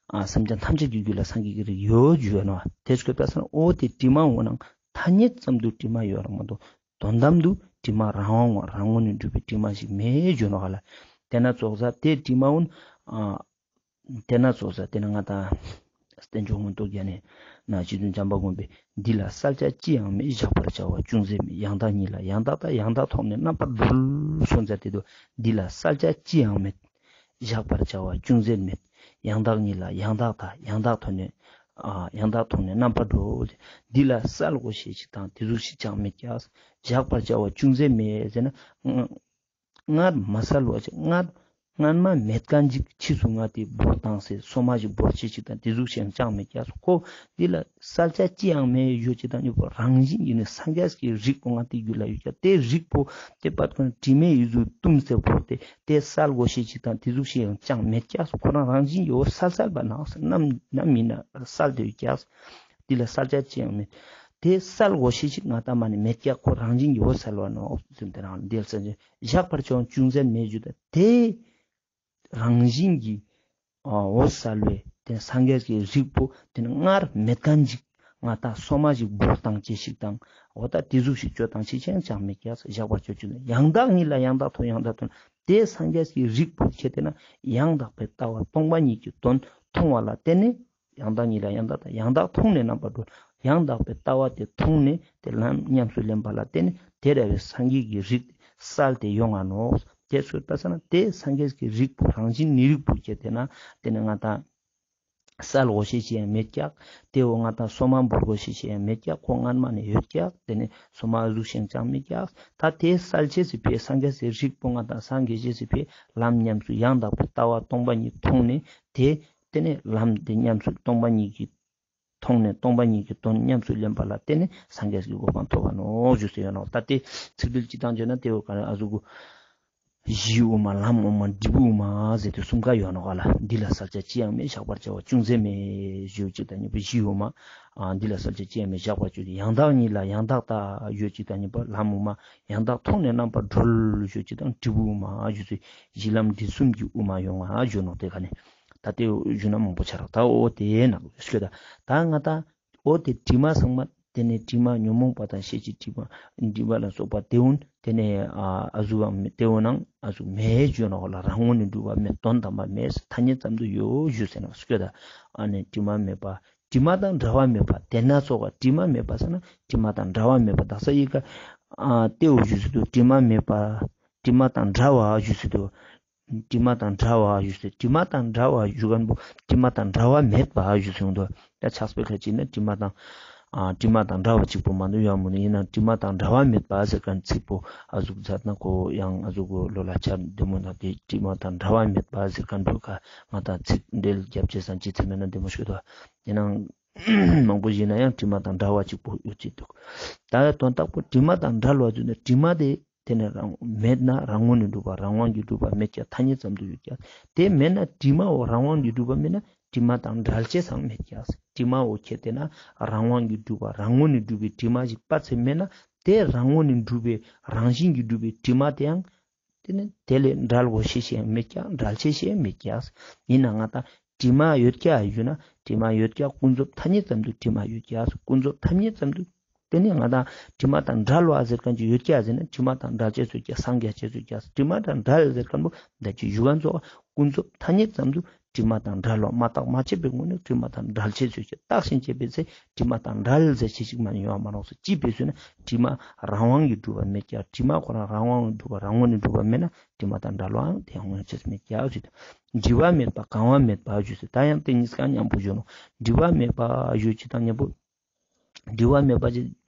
ཨ་སེམས་ཅན་ཐམས་ཅད་ཀྱི་རྒྱུད་ལ་སངས་རྒྱས་ཀྱི་རིགས་ཡོད་ཞུ་ཡོད་ནོག། ཏེ་སྐྱོད་པ་སང་འོ་ཏེ་དྲི་མ་འོ་ནང་ཐ་སྙད་ཙམ་དུ་དྲི་མ་ཡོད་རང་མ་གཏོགས་དོན་དམ་དུ་དྲི་མ་རང་དབང་ངོ་རང་ངོས་ནས་གྲུབ་པའི་དྲི་མ་ཞིག་མེད་ཞུ་ནོག་ལེ། ཏེ་ན་ཙོགས་ཏེ་དྲི་མ་འོ་ན་ཨ་ཏེ་ན་ཙོགས་ཏེ་ན་ང་ཏང་བསྟན་བཅོས་མངོན་རྟོགས་རྒྱན་ནི་ན་རྗེ་བཙུན་བྱམས་པ་མགོན་པོས་འདི་ལ་གསལ་བྱ་ཅི་ཡང་མེད། གཞག་པར་བྱ་བ་ཅུང་ཟད་མེད། ཡང་དག་ཉིད་ལ་ཡང་དག་ལྟ། ཡང་དག་མཐོང་ནས་རྣམ་པར་གྲོལ། གསུངས་ཏེ་དུག། འདི་ལ་གསལ་བྱ་ཅི་ཡང་མེད། གཞག་པར་བྱ་བ་ཅུང་ཟད་མེད། ཡང་དག་ཉིད་ལ་ཡང་དག་ལྟ། ཡང་དག་མཐོང་ནས་ཨ་ཡང་དག་མཐོང་ནས་རྣམ་པར་གྲོལ། འདི་ལ་གསལ་གོ་ཤེས་ཅིག་དང་ཏེ་ཟུག་ཤིག་ཅང་མེད་ཀྱག། གཞག་པར་བྱ་བ་ཅུང་ཟད་མེད་ཟེར་ན་སྔར་མ་གསལ་བ་ཅིག་སྔར་སྔར་མ་མེད་ཁན་ཅིག་ཕྱིས་སུ་ང་ཏེ་བོར་བཏང་སྟེ་སོ་མ་ཞིག་བོར་ཅེས་ཅིག་དང་ཏེ་ཟུག་ཤིག་ཅང་མེད་ཀྱག། ཁོ་འདི་ལ་གསལ་བྱ་ཅི་ཡང་མེད་ཡོད་ཅིག་དང་ཉིད་པོ་རང་བཞིན་གྱིས་ནི་སངས་རྒྱས་ཀྱི་རིགས་པོ་ང་ཏེ་རྒྱུད་ལ་ཡོད་ཀྱག། ཏེ་རིགས་པོ་ཏེ་པད་ཁོ་ན་དྲི་མས་ཡིད་དུ་བཏུམས་ཏེ་བོར་ཏེ་ཏེ་གསལ་གོ་ཤེས་ཅིག་དང་ཏེ་ཟུག་ཤིག་ཅང་མེད་ཀྱག། ཁོ་རང་རང་བཞིན་གྱིས་འོ་གསལ་གསལ་བ་ནང་ནམ་ནམ་ཡིན་ན་གསལ་ཏེ་ཡོད་ཀྱག། འདི་ལ་གསལ་བྱ་ཅི་ཡང་མེད། ཏེ་གསལ་གོ་ཤེས་ཅིག་ང་ཏང་མ་ནེ་མེད་ཀྱག། ཁོ་རང་བཞིན་གྱིས་འོ་གསལ་བ་ནོག་ཟེར་ཏེ་རང་འདི་ལ་གསལ་བྱ་གཞག་པར་བྱ་བ་ཅུང་ཟད་མེད་ཞུ་ད། ཏེ་རང་བཞིན་གྱིས་འོ་གསལ་བའི་ཏེ་སངས་རྒྱས་ཀྱི་རིགས་པོ་ཏེ་ནི་སྔར་མེད་ཁན་ཅིག་ང་ཏང་སོ་མ་ཞིག་བོར་བཏང་ཅེས་ཤིག་དང་འོ་ད་ཏེ་ཟུག་ཤིག་ཅོ་བཏང་ཅེས་ཅང་མེད་ཀྱག། གཞག་པར་བྱ་བ་ཅུང་ཟད་མེད། ཡང་དག་ཉིད་ལ་ཡང་དག་མཐོང་། ཡང་དག་མཐོང་། ཏེ་སངས་རྒྱས་ཀྱི་རིགས་པོ་ཁྱེར་ཏེ་ན་ཡང་དག་པའི་ལྟ་བ་སྟོང་པ་ཉིད་ཀྱི་དོན་མཐོང་བ་ལ་བརྟེན་ནས་ཡང་དག་ཉིད་ལ་ཡང་དག་ལྟ། ཡང་དག་མཐོང་ནས་རྣམ་པར་གྲོལ། ཡང་དག་པའི་ལྟ་བ་ཏེ་མཐོང་ནས་ཏེ་ལམ་ཉམས་སུ་ལེན་པ་ལ་བརྟེན་ནས་ཏེ་ར་བའི་སངས་རྒྱས་ཀྱི་རིགས་གསལ་ཏེ་ཡོང་ང་ནོག། ཏེ་སོང་པ་སང་ན་ཏེ་སངས་རྒྱས་ཀྱི་རིགས་པོ་རང་བཞིན་ནི་རིགས་པོ་ཁྱེར་ཏེ་ན་ཏེ་ནི་ང་ཏང་གསལ་གོ་ཤེས་ཅིག་ཡང་མེད་ཀྱག། ཏེ་འོ་ང་ཏང་སོ་མ་བོར་གོ་ཤེས་ཅིག་ཡང་མེད་ཀྱག། ཁོ་སྔར་མ་ནེ་ཡོད་ཀྱག། ཏེ་ནི་སོ་མ་ཟུག་ཤིག་ཅང་མེད་ཀྱག། ད་ཏེ་གསལ་ཅེས་སི་ཕིའ་སངས་རྒྱས་སི་རིགས་པོ་ང་ཏང་སངས་རྒྱས་ཅེས་སི་ཕིའ་ལམ་ཉམས་སུ་ཡང་དག་པའི་ལྟ་བ་སྟོང་པ་ཉིད་མཐོང་ནས་ཏེ་ཏེ་ནེ་ལམ་ཏེ་ཉམས་སུ་སྟོང་པ་ཉིད་ཀྱི་མཐོང་ནས་སྟོང་པ་ཉིད་ཀྱི་དོན་ཉམས་སུ་ལེན་པ་ལ་བརྟེན་ནས་སངས་རྒྱས་ཀྱི་གོ་འཕང་ཐོབ་པ་ནོག་ཞུས་ཏེ་ཡོད་ནོག། ད་ཏེ་ཚིག་དོན་སྤྱི་དང་བརྗོད་ན་ཏེ་འོ་ག་ན་ཨ་ཟུག་གུ་གཞི་དབུ་མ་ལམ་དབུ་མ་འབྲས་བུ་དབུ་མ་ཟེར་ཏེ་གསུམ་ཀ་ཡོད་ནོག་ག་ལེ། འདི་ལ་གསལ་བྱ་ཅི་ཡང་མེད། གཞག་པར་བྱ་བ་ཅུང་ཟད་མེད་ཞུ་ཅིག་དང་ཉིད་པོ་གཞི་དབུ་མ། ཨ་འདི་ལ་གསལ་བྱ་ཅི་ཡང་མེད། གཞག་པར་བྱ་བ་ཅུང་ཟད། ཡང་དག་ཉིད་ལ་ཡང་དག་ལྟ་ཞུ་ཅིག་དང་ཉིད་པོ་ལམ་དབུ་མ། ཡང་དག་མཐོང་ནས་རྣམ་པར་གྲོལ་ཞུ་ཅིག་དང་འབྲས་བུ་དབུ་མ་ཞུ་ཚུལ་གཞི་ལམ་འབྲས་གསུམ་གྱི་དབུ་མ་ཡོང་ང་ཞུ་ནོག། ཏེ་ག་ནེ་ད་ཏེ་ཞུ་ན་མང་པོ་ཆ་རག། ད་འོ་ཏེ་ན་ཞུ་ད་ད་ང་ཏང་འོ་ཏེ་དྲི་མ་ཚང་མ་ཏེ་ནེ་དྲི་མ་ཉོན་མོངས་པ་དང་ཤེས་བྱའི་དྲི་མ་དྲི་མ་ལ་སོགས་པ་ཏེ་འོ་ཏེ་ནེ་ཨ་ཨ་ཟུག་ཏེ་འོ་ནང་ཨ་ཟུག་མེད་ཞུ་ནོག་ལེ། རང་ངོས་ནས་གྲུབ་པ་མེད། དོན་དམ་པར་མེད། ཐ་སྙད་ཙམ་དུ་ཡོད་ཞུ་ཟེར་ན་ཞུ་ད། ཨ་ནི་དྲི་མ་མེད་པ་དྲི་མ་དང་བྲལ་བ་མེད་པ། ཏེ་ན་ཙོགས་དྲི་མ་མེད་པ་ཟེར་ན་དྲི་མ་དང་བྲལ་བ་མེད་པ། དག་ས་ཡི་གེ་ཨ་ཏེ་འོ་ཞུ་ཟེར་དུག། དྲི་མ་མེད་པ་དྲི་མ་དང་བྲལ་བ་ཞུ་ཟེར་དུག། དྲི་མ་དང་བྲལ་བ་ཞུ་ཟེར། དྲི་མ་དང་བྲལ་བ་ཞུ་ཁན་པོ་དྲི་མ་དང་བྲལ་བ་མེད་པ་ཞུ་ཟེར་དུག། ད་ཆགས་པའི་ཁ་ཅིག་ན་དྲི་མ་དང་ཨ་དྲི་མ་དང་བྲལ་བ་ཅིག་པོ་མ་ནུ་ཡོད་མོ་ནི་ཡིན་ན་དྲི་མ་དང་བྲལ་བ་མེད་པ་ཟེར་ཁན་ཚིག་པོ་ཨ་ཟུག་མཛད་ན་ཁོ་ཡང་ཨ་ཟུག་གོ་ལོ་ལ་ཆ་བདེ་མོ་ན་ཏེ་དྲི་མ་དང་བྲལ་བ་མེད་པ་ཟེར་ཁན་པོ་ཁ་ང་ཏང་ཚིག་འགྲེལ་རྒྱབ་ཅེས་སང་ཅི་ཚེ་མེད་ན་བདེ་མོ་ཞུ་དོ། ཡིན་ནའང་མང་པོ་ཞིག་ན་ཡང་དྲི་མ་དང་བྲལ་བ་ཅིག་པོ་ཡོད་ཅེས་དུག། ད་དོན་དག་པོ་དྲི་མ་དང་བྲལ་བ་ཟེར་ན་དྲི་མ་དེ་ཏེ་ནེ་རང་མེད་ན་རང་ངོས་ནས་གྲུབ་པ་རང་དབང་གིས་གྲུབ་པ་མེད་ཀྱག། ཐ་སྙད་ཙམ་དུ་ཡོད་ཀྱག། ཏེ་མེད་ན་དྲི་མ་འོ་རང་དབང་གིས་གྲུབ་པ་མེད་ན་དྲི་མ་དང་བྲལ་ཅེས་སང་མེད་ཀྱག། དྲི་མ་འོ་ཁྱེར་ཏེ་ན་རང་དབང་གིས་གྲུབ་པ་རང་ངོས་ནས་གྲུབ་པའི་དྲི་མ་ཞིག་པ་ཚེ་མེད་ན་ཏེ་རང་ངོས་ནས་གྲུབ་པའི་རང་བཞིན་གྱིས་གྲུབ་པའི་དྲི་མ་དེའང་ཏེ་ནེ་དེ་ལས་བྲལ་གོ་ཤེས་ཤེས་མེད་ཀྱག། བྲལ་ཅེས་ཤེས་མེད་ཀྱག། ཡིན་ན་ང་ཏང་དྲི་མ་ཡོད་ཀྱག་ཞུ་ན་དྲི་མ་ཡོད་ཀྱག། ཀུན་རྫོབ་ཐ་སྙད་ཙམ་དུ་དྲི་མ་ཡོད་ཀྱག། ཀུན་རྫོབ་ཐ་སྙད་ཙམ་དུ། ཏེ་ནེ་ང་ཏང་དྲི་མ་དང་བྲལ་བ་ཟེར་ཁན་ཅིག་ཡོད་ཀྱག་ཟེར་ན་དྲི་མ་དང་བྲལ་ཅེས་ཡོད་ཀྱག། སངས་རྒྱས་ཅེས་ཡོད་ཀྱག། དྲི་མ་དང་བྲལ་ཟེར་ཁན་པོ་ད་ཅི་ཞུ་ཁན་ཙོགས་ཀུན་རྫོབ་ཐ་སྙད་ཙམ་དུ་དྲི་མ་དང་བྲལ་བ་མ་བརྟགས་མ་དཔྱད་པའི་ངོས་ནས་དྲི་མ་དང་བྲལ་ཅེས་ཡོད་ཀྱག། བརྟགས་ཤིང་དཔྱད་པའི་ཚེ་དྲི་མ་དང་བྲལ་ཟེར་ཅེས་ཤིག་མ་ནེ་ཡོང་བ་མ་ནོག་ཟེར། ཅི་ཕི་ཟེར་ན་དྲི་མ་རང་དབང་གིས་གྲུབ་པ་མེད་ཀྱག། དྲི་མ་ཁོ་རང་རང་དབང་གིས་གྲུབ་པ་རང་ངོས་ནས་གྲུབ་པ་མེད་ན་དྲི་མ་དང་བྲལ་བའང་ཏེ་ཡོང་ཅེས་མེད་ཀྱག་ཞུ་དོ། འབྲི་བ་མེད་པ་གང་བ་མེད་པ་ཞུ་ཟེར། ད་ཡང་ཏེ་གཉིས་ཀ་མཉམ་པོ་ཞུ་ནོག། འབྲི་བ་མེད་པ་ཞུ་ཅེས་དང་མཉམ་པོ་འབྲི་བ་མེད་པ་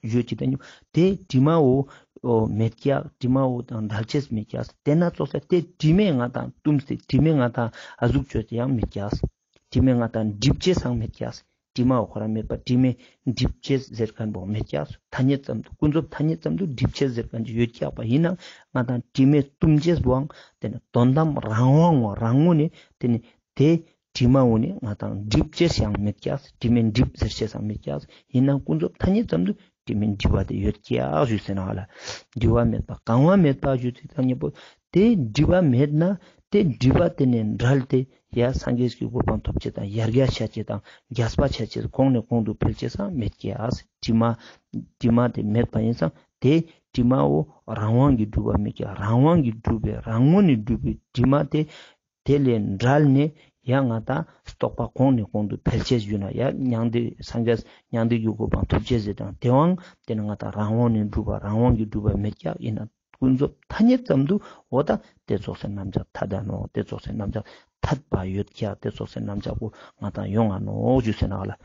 ཞུ་ཅེས་དང་མཉམ་པོ་ཏེ་དྲི་མ་འོ་མེད་ཀྱག། དྲི་མ་འོ་དང་བྲལ་ཅེས་མེད་ཀྱག། ཏེ་ན་ཙོགས་ཏེ་དྲི་མས་ང་ཏང་བཏུམས་ཏེ་དྲི་མས་ང་ཏང་ཨ་ཟུག་ཅོས་ཏེ་ཡང་མེད་ཀྱག། དྲི་མས་ང་ཏང་སྒྲིབ་ཅེས་སང་མེད་ཀྱག། དྲི་མ་འོ་ཁོ་རང་མེད་པ་དྲི་མས་སྒྲིབ་ཅེས་ཟེར་ཁན་པོ་མེད་ཀྱག། ཐ་སྙད་ཙམ་དུ་ཀུན་རྫོབ་ཐ་སྙད་ཙམ་དུ་སྒྲིབ་ཅེས་ཟེར་ཁན་ཅིག་ཡོད་ཀྱག་པ་ཡིན་ན་ང་ཏང་དྲི་མས་བཏུམས་ཅེས་པོའང་ཏེ་ནེ་དོན་དམ་རང་དབང་ངོ་རང་ངོས་ནས་ཏེ་ནེ་ཏེ་ དྲི་མ་འོ་ནི་ང་དང་འགྲིབ་ཅེས་ཡང་མེད་ཀྱག་དྲི་མེད་འགྲིབ་ཟེར་ཅེས་ཡང་མེད་ཀྱག་ཡིན་ནའང་ཀུན་རྫོབ་ཐ་སྙད་ཙམ་དུ་དྲི་མེད་འགྲིབ་པ་དེ་ཡོད་ཀྱག་ཞུས་ཟེར་ན་ཧ་ལ། འགྲིབ་པ་མེད་པ་གང་བ་མེད་པ་ཞུས་ཙང་ཉེ་པོ། དེ་འགྲིབ་པ་མེད་ན་དེ་འགྲིབ་པ་དེ་ནས་བྲལ་ཏེ་ཡ་སངས་རྒྱས་ཀྱི་གོ་འཕང་ཐོབ་ཅེས་དང་ཡར་རྒྱས་ཆ་ཅེས་དང་རྒྱས་པ་ཆ་ཅེས་གོང་ནས་གོང་དུ་འཕེལ་ཅེས་སང་མེད་ཀྱག་དྲི་མ་དྲི་མ་དེ་མེད་པ་ཡིན་ཙང་དེ་དྲི་མ་བོ་རང་དབང་གིས་གྲུབ་པ་མེད་ཀྱག་རང་དབང་གིས་གྲུབ་པའི་རང་ངོས་ནས་གྲུབ་པའི་དྲི་མ་དེ་དེ་ལས་བྲལ་ནས་ཡང་ང་དང་རྟོགས་པ་གོང་ནས་གོང་དུ་འཕེལ་ཅེས་ཞུ་ན་ཡང་མྱང་འདས་སངས་རྒྱས་མྱང་འདས་ཀྱི་གོ་འཕང་ཐོབ་ཅེས་ཟེར་དང་དེ་བའང་དེ་ནི་ང་དང་རང་དབང་ནས་གྲུབ་པ་རང་དབང་གིས་གྲུབ་པ་མེད་ཀྱག་ཡིན་ན་ཀུན་རྫོབ་ཐ་སྙད་ཙམ་དུ་འོ་ད་དེ་ཙོགས་སེ་རྣམ་གཞག་ཐ་དད་ནོག་དེ་ཙོགས་སེ་རྣམ་གཞག་ཐད་པ་ཡོད་ཀྱག་དེ་ཙོགས་སེ་རྣམ་གཞག་པོ་ང་དང་ཡོང་ང་ནོག་ཞུས་ཟེར་ན་ཧ་ལ།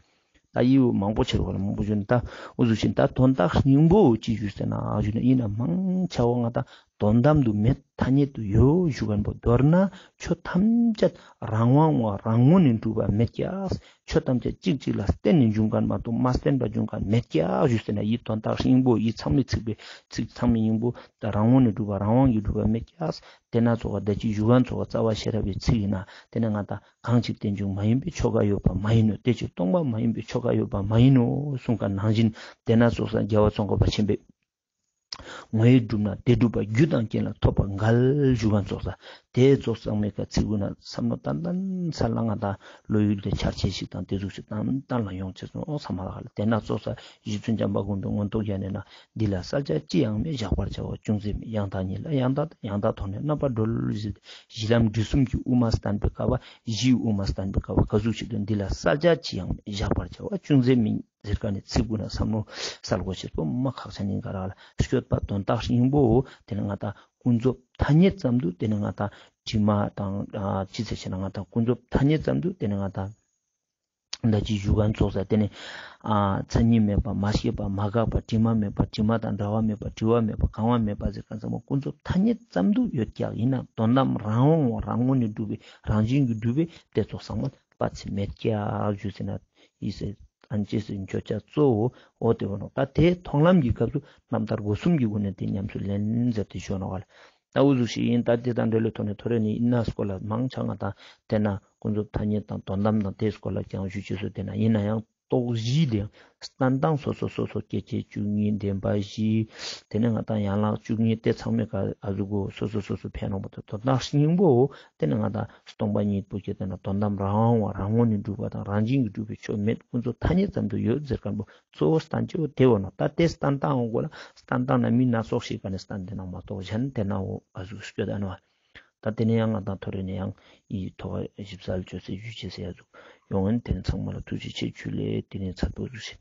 ད་ཡི་བོ་མང་པོ་ཆེ་བ་ལ་མང་པོ་ཞུ་ན་ད་འུ་ཟུག་ཤིན་ད་དོན་དག་སྙིང་པོ་ཅི་ཞུས་ཟེར་ན་ཞུ་ན་ཡིན་ན་མང་ཆེ་བ་ང་དང་དོན་དམ་དུ་མེད་ཐ་སྙད་དུ་ཡོད་ཞུ་མཁན་པོ་མདོར་ན་ཆོས་ཐམས་ཅད་རང་དབང་བ་རང་ངོས་ནས་གྲུབ་པ་མེད་ཀྱག་ཆོས་ཐམས་ཅད་གཅིག་གཅིག་ལ་བརྟེན་ནས་འབྱུང་མཁན་མ་གཏོགས་མ་བརྟེན་པ་འབྱུང་མཁན་མེད་ཀྱག་ཞུས་ཟེར་ན་ཡི་དོན་དག་སྙིང་པོ་ཡི་ཚང་མའི་ཚིག་པའི་ཚིག་ཚང་མའི་སྙིང་པོ་ད་རང་དབང་ནས་གྲུབ་པ་རང་དབང་གིས་གྲུབ་པ་མེད་ཀྱག་དེ་ན་ཙོགས་ད་ཅི་ཞུ་མཁན་ཙོགས་རྩ་བ་ཤེས་རབ་ཀྱི་ཚིག་ཡིན་ན་དེ་ནས་ང་དང་གང་ཞིག་རྟེན་འབྱུང་མ་ཡིན་པའི་ཆོས་འགའ་ཡོད་པ་མ་ཡིན་ནོ། དེ་ཕྱིར་སྟོང་པ་མ་ཡིན་པའི་ཆོས་འགའ་ཡོད་པ་མ་ཡིན་ནོ་གསུངས་པ་ནང་བཞིན་དེ་ན་ཙོགས་རྒྱལ་བ་ཙོང་ཁ་པ་ཆེན་པོས་ངོ་བོས་གྲུབ་ན་དེ་གྲུབ་པ་རྒྱུ་དང་རྐྱེན་ལ་ཐོབ་པར་འགལ་ཞུ་མཁན་ཙོགས་དེ་ཙོགས་ཚང་མའི་ཀ་ཚིག་གུན་ན་བསམ་བློ་ཏན་ཏན་ས་ལ་ང་དང་བློ་ཡུལ་དེ་འཆར་ཅེས་ཤིག་དང་དེ་ཟུག་ཤིག་ཏན་ཏན་ལ་ཡོང་ཅེས་སོང་བསམ་མ་ལ་ཧ་ལ། དེ་ན་ཙོགས་རྗེ་བཙུན་བྱམས་པ་མགོན་པོས་མངོན་རྟོགས་རྒྱན་ནས་ན། འདི་ལ་བསལ་བྱ་ཅི་ཡང་མེད། བཞག་པར་བྱ་བ་ཅུང་ཟད་མིན། ཡང་དག་ཉིད་ལ་ཡང་དག་ཡང་དག་མཐོང་ནས་རྣམ་པར་གྲོལ་ཟེར། གཞི་ལམ་འབྲས་གསུམ་གྱི་དབུ་མ་བསྟན་པའི་སྐབས་བཞིའི་དབུ་མ་བསྟན་པའི་སྐབས་ག་ཟུག་ཅིག་ཏུ་འདི་ལ་བསལ་བྱ་ཅི་ཡང་མེད། བཞག་པར་བྱ་བ་ཅུང་ཟད་མིན་ཟེར་ཀ་ནས་ཚིག་གུན་ན་བསམ་བློ་གསལ་དགོས་ཤེས་པོ་མ་ཁག་ཆེན་ཡིན་ག་ར་ལ། སྤྱོད་པ་དོན་དག་སྙིང་པོ་དེ་ནི་ང་དང་ཀུན་རྫོབ་ཐ་སྙད་ཙམ་དུ་དེ་ནི་ང་དང་དྲི་མ་དང་ཅི་ཟེར་ཞེ་ན་ང་དང་ཀུན་རྫོབ་ཐ་སྙད་ཙམ་དུ་དེ་ནི་ང་དང་ད་ཅི་ཞུ་མཁན་ཙོགས་དེ་ནི་མཚན་ཉིད་མེད་པ་མ་སྐྱེས་པ་མ་འགགས་པ་དྲི་མ་མེད་པ་དྲི་མ་དང་བྲལ་བ་མེད་པ་བྲི་བ་མེད་པ་གང་བ་མེད་པ་ཟེར་མཁན་ཚང་མ་ཀུན་རྫོབ་ཐ་སྙད་ཙམ་དུ་ཡོད་ཀྱག་ཡིན་ན་དོན་དམ་རང་དབང་བ་རང་ངོས་ནས་གྲུབ་པའི་རང་བཞིན་གྱིས་གྲུབ་པའི་དེ་ཙོགས་ཚང་མ་པ་ཚིག་མེད་ཀྱག་ཞུས་ཟེར་ན་ཡིན་ཟེར། ཨན་ཅེ་སི་མཆོད་བྱ་གཙོ་བོ་འོ་དེ་བོ་ནོ། ད་དེ་མཐོང་ལམ་གྱི་སྐབས་སུ་རྣམ་ཐར་སྒོ་གསུམ་གྱི་སྒོ་ནས་དེ་ཉམས་སུ་ལེན་ཟེར་ཏེ་ཞུ་ནོ་ག་ལ། ད་འུ་ཟུག་ཤིག་ཡིན། ད་དེ་དང་འབྲེལ་ལོ་ཐོག་ནས་ཐོ་རེ་ནི་ཡིན་ན་སྐོར་ལ་མང་ཆེ་ང་དང་དེ་ན་ཀུན་རྫོབ་ཐ་སྙད་དང་དོན་དམ་དང་དེའི་སྐོར་ལ་ཀྱང་ཞུ་ཅེས་སུ་དེ་ན་ཡིན་ན་ཡང་རྟོག་བཞི་དེ་ཡང་བསྟན་སྟངས་སོ་སོ་སོ་སོ་སྐད་ཅིག་བཅུ་གཉིས་བདེན་པ་བཞི། དེ་ནས་ང་དང་ཡན་ལག་བཅུ་གཉིས་དེ་ཚང་མའི་ཀ་ཨ་ཟུག་གོ་སོ་སོ་སོ་སོ་ཕན་ནོ་བ་དང་དོན་དམ་སྙིང་པོ་དེ་ནི་ང་དང་སྟོང་པ་ཉིད་པོ་སྐྱེ་དེ་ན་དོན་དམ་རང་དབང་བ་རང་ངོས་ནས་གྲུབ་པ་དང་རང་བཞིན་གྱིས་གྲུབ་པའི་ཆོས་མེད་ཀུན་རྫོབ་ཐ་སྙད་ཙམ་དུ་ཡོད་ཟེར་མཁན་པོ་གཙོ་བོ་བསྟན་བཅོས་དེ་བོ་ནོ། ད་དེ་བསྟན་སྟངས་འོང་གོ་ལ་བསྟན་སྟངས་ན་མི་སྣ་ཚོགས་ཤིག་ག་ནས་བསྟན་དེ་ནང་མ་གཏོགས་གཞན་དེ་ན་འོ་ཨ་ཟུག་སྐྱོད་ད་ནོ། ད་དེ་ནས་ཡང་ང་དང་ཐོ་རེ་ནས་ཡང་ཨི་ཐོག་ཞིབ་གསལ་བཅོས་སེ་ཞུ་ཅེས་སེ་ཡ་ཟུག་ཡོང་ངན། དེ་ནས་ཚང་མ་ལ་ཐུགས་རྗེ་ཆེ་ཇུ་ལེ། དེ་ནས་ཚར་པོ་ཟུག་ཤིག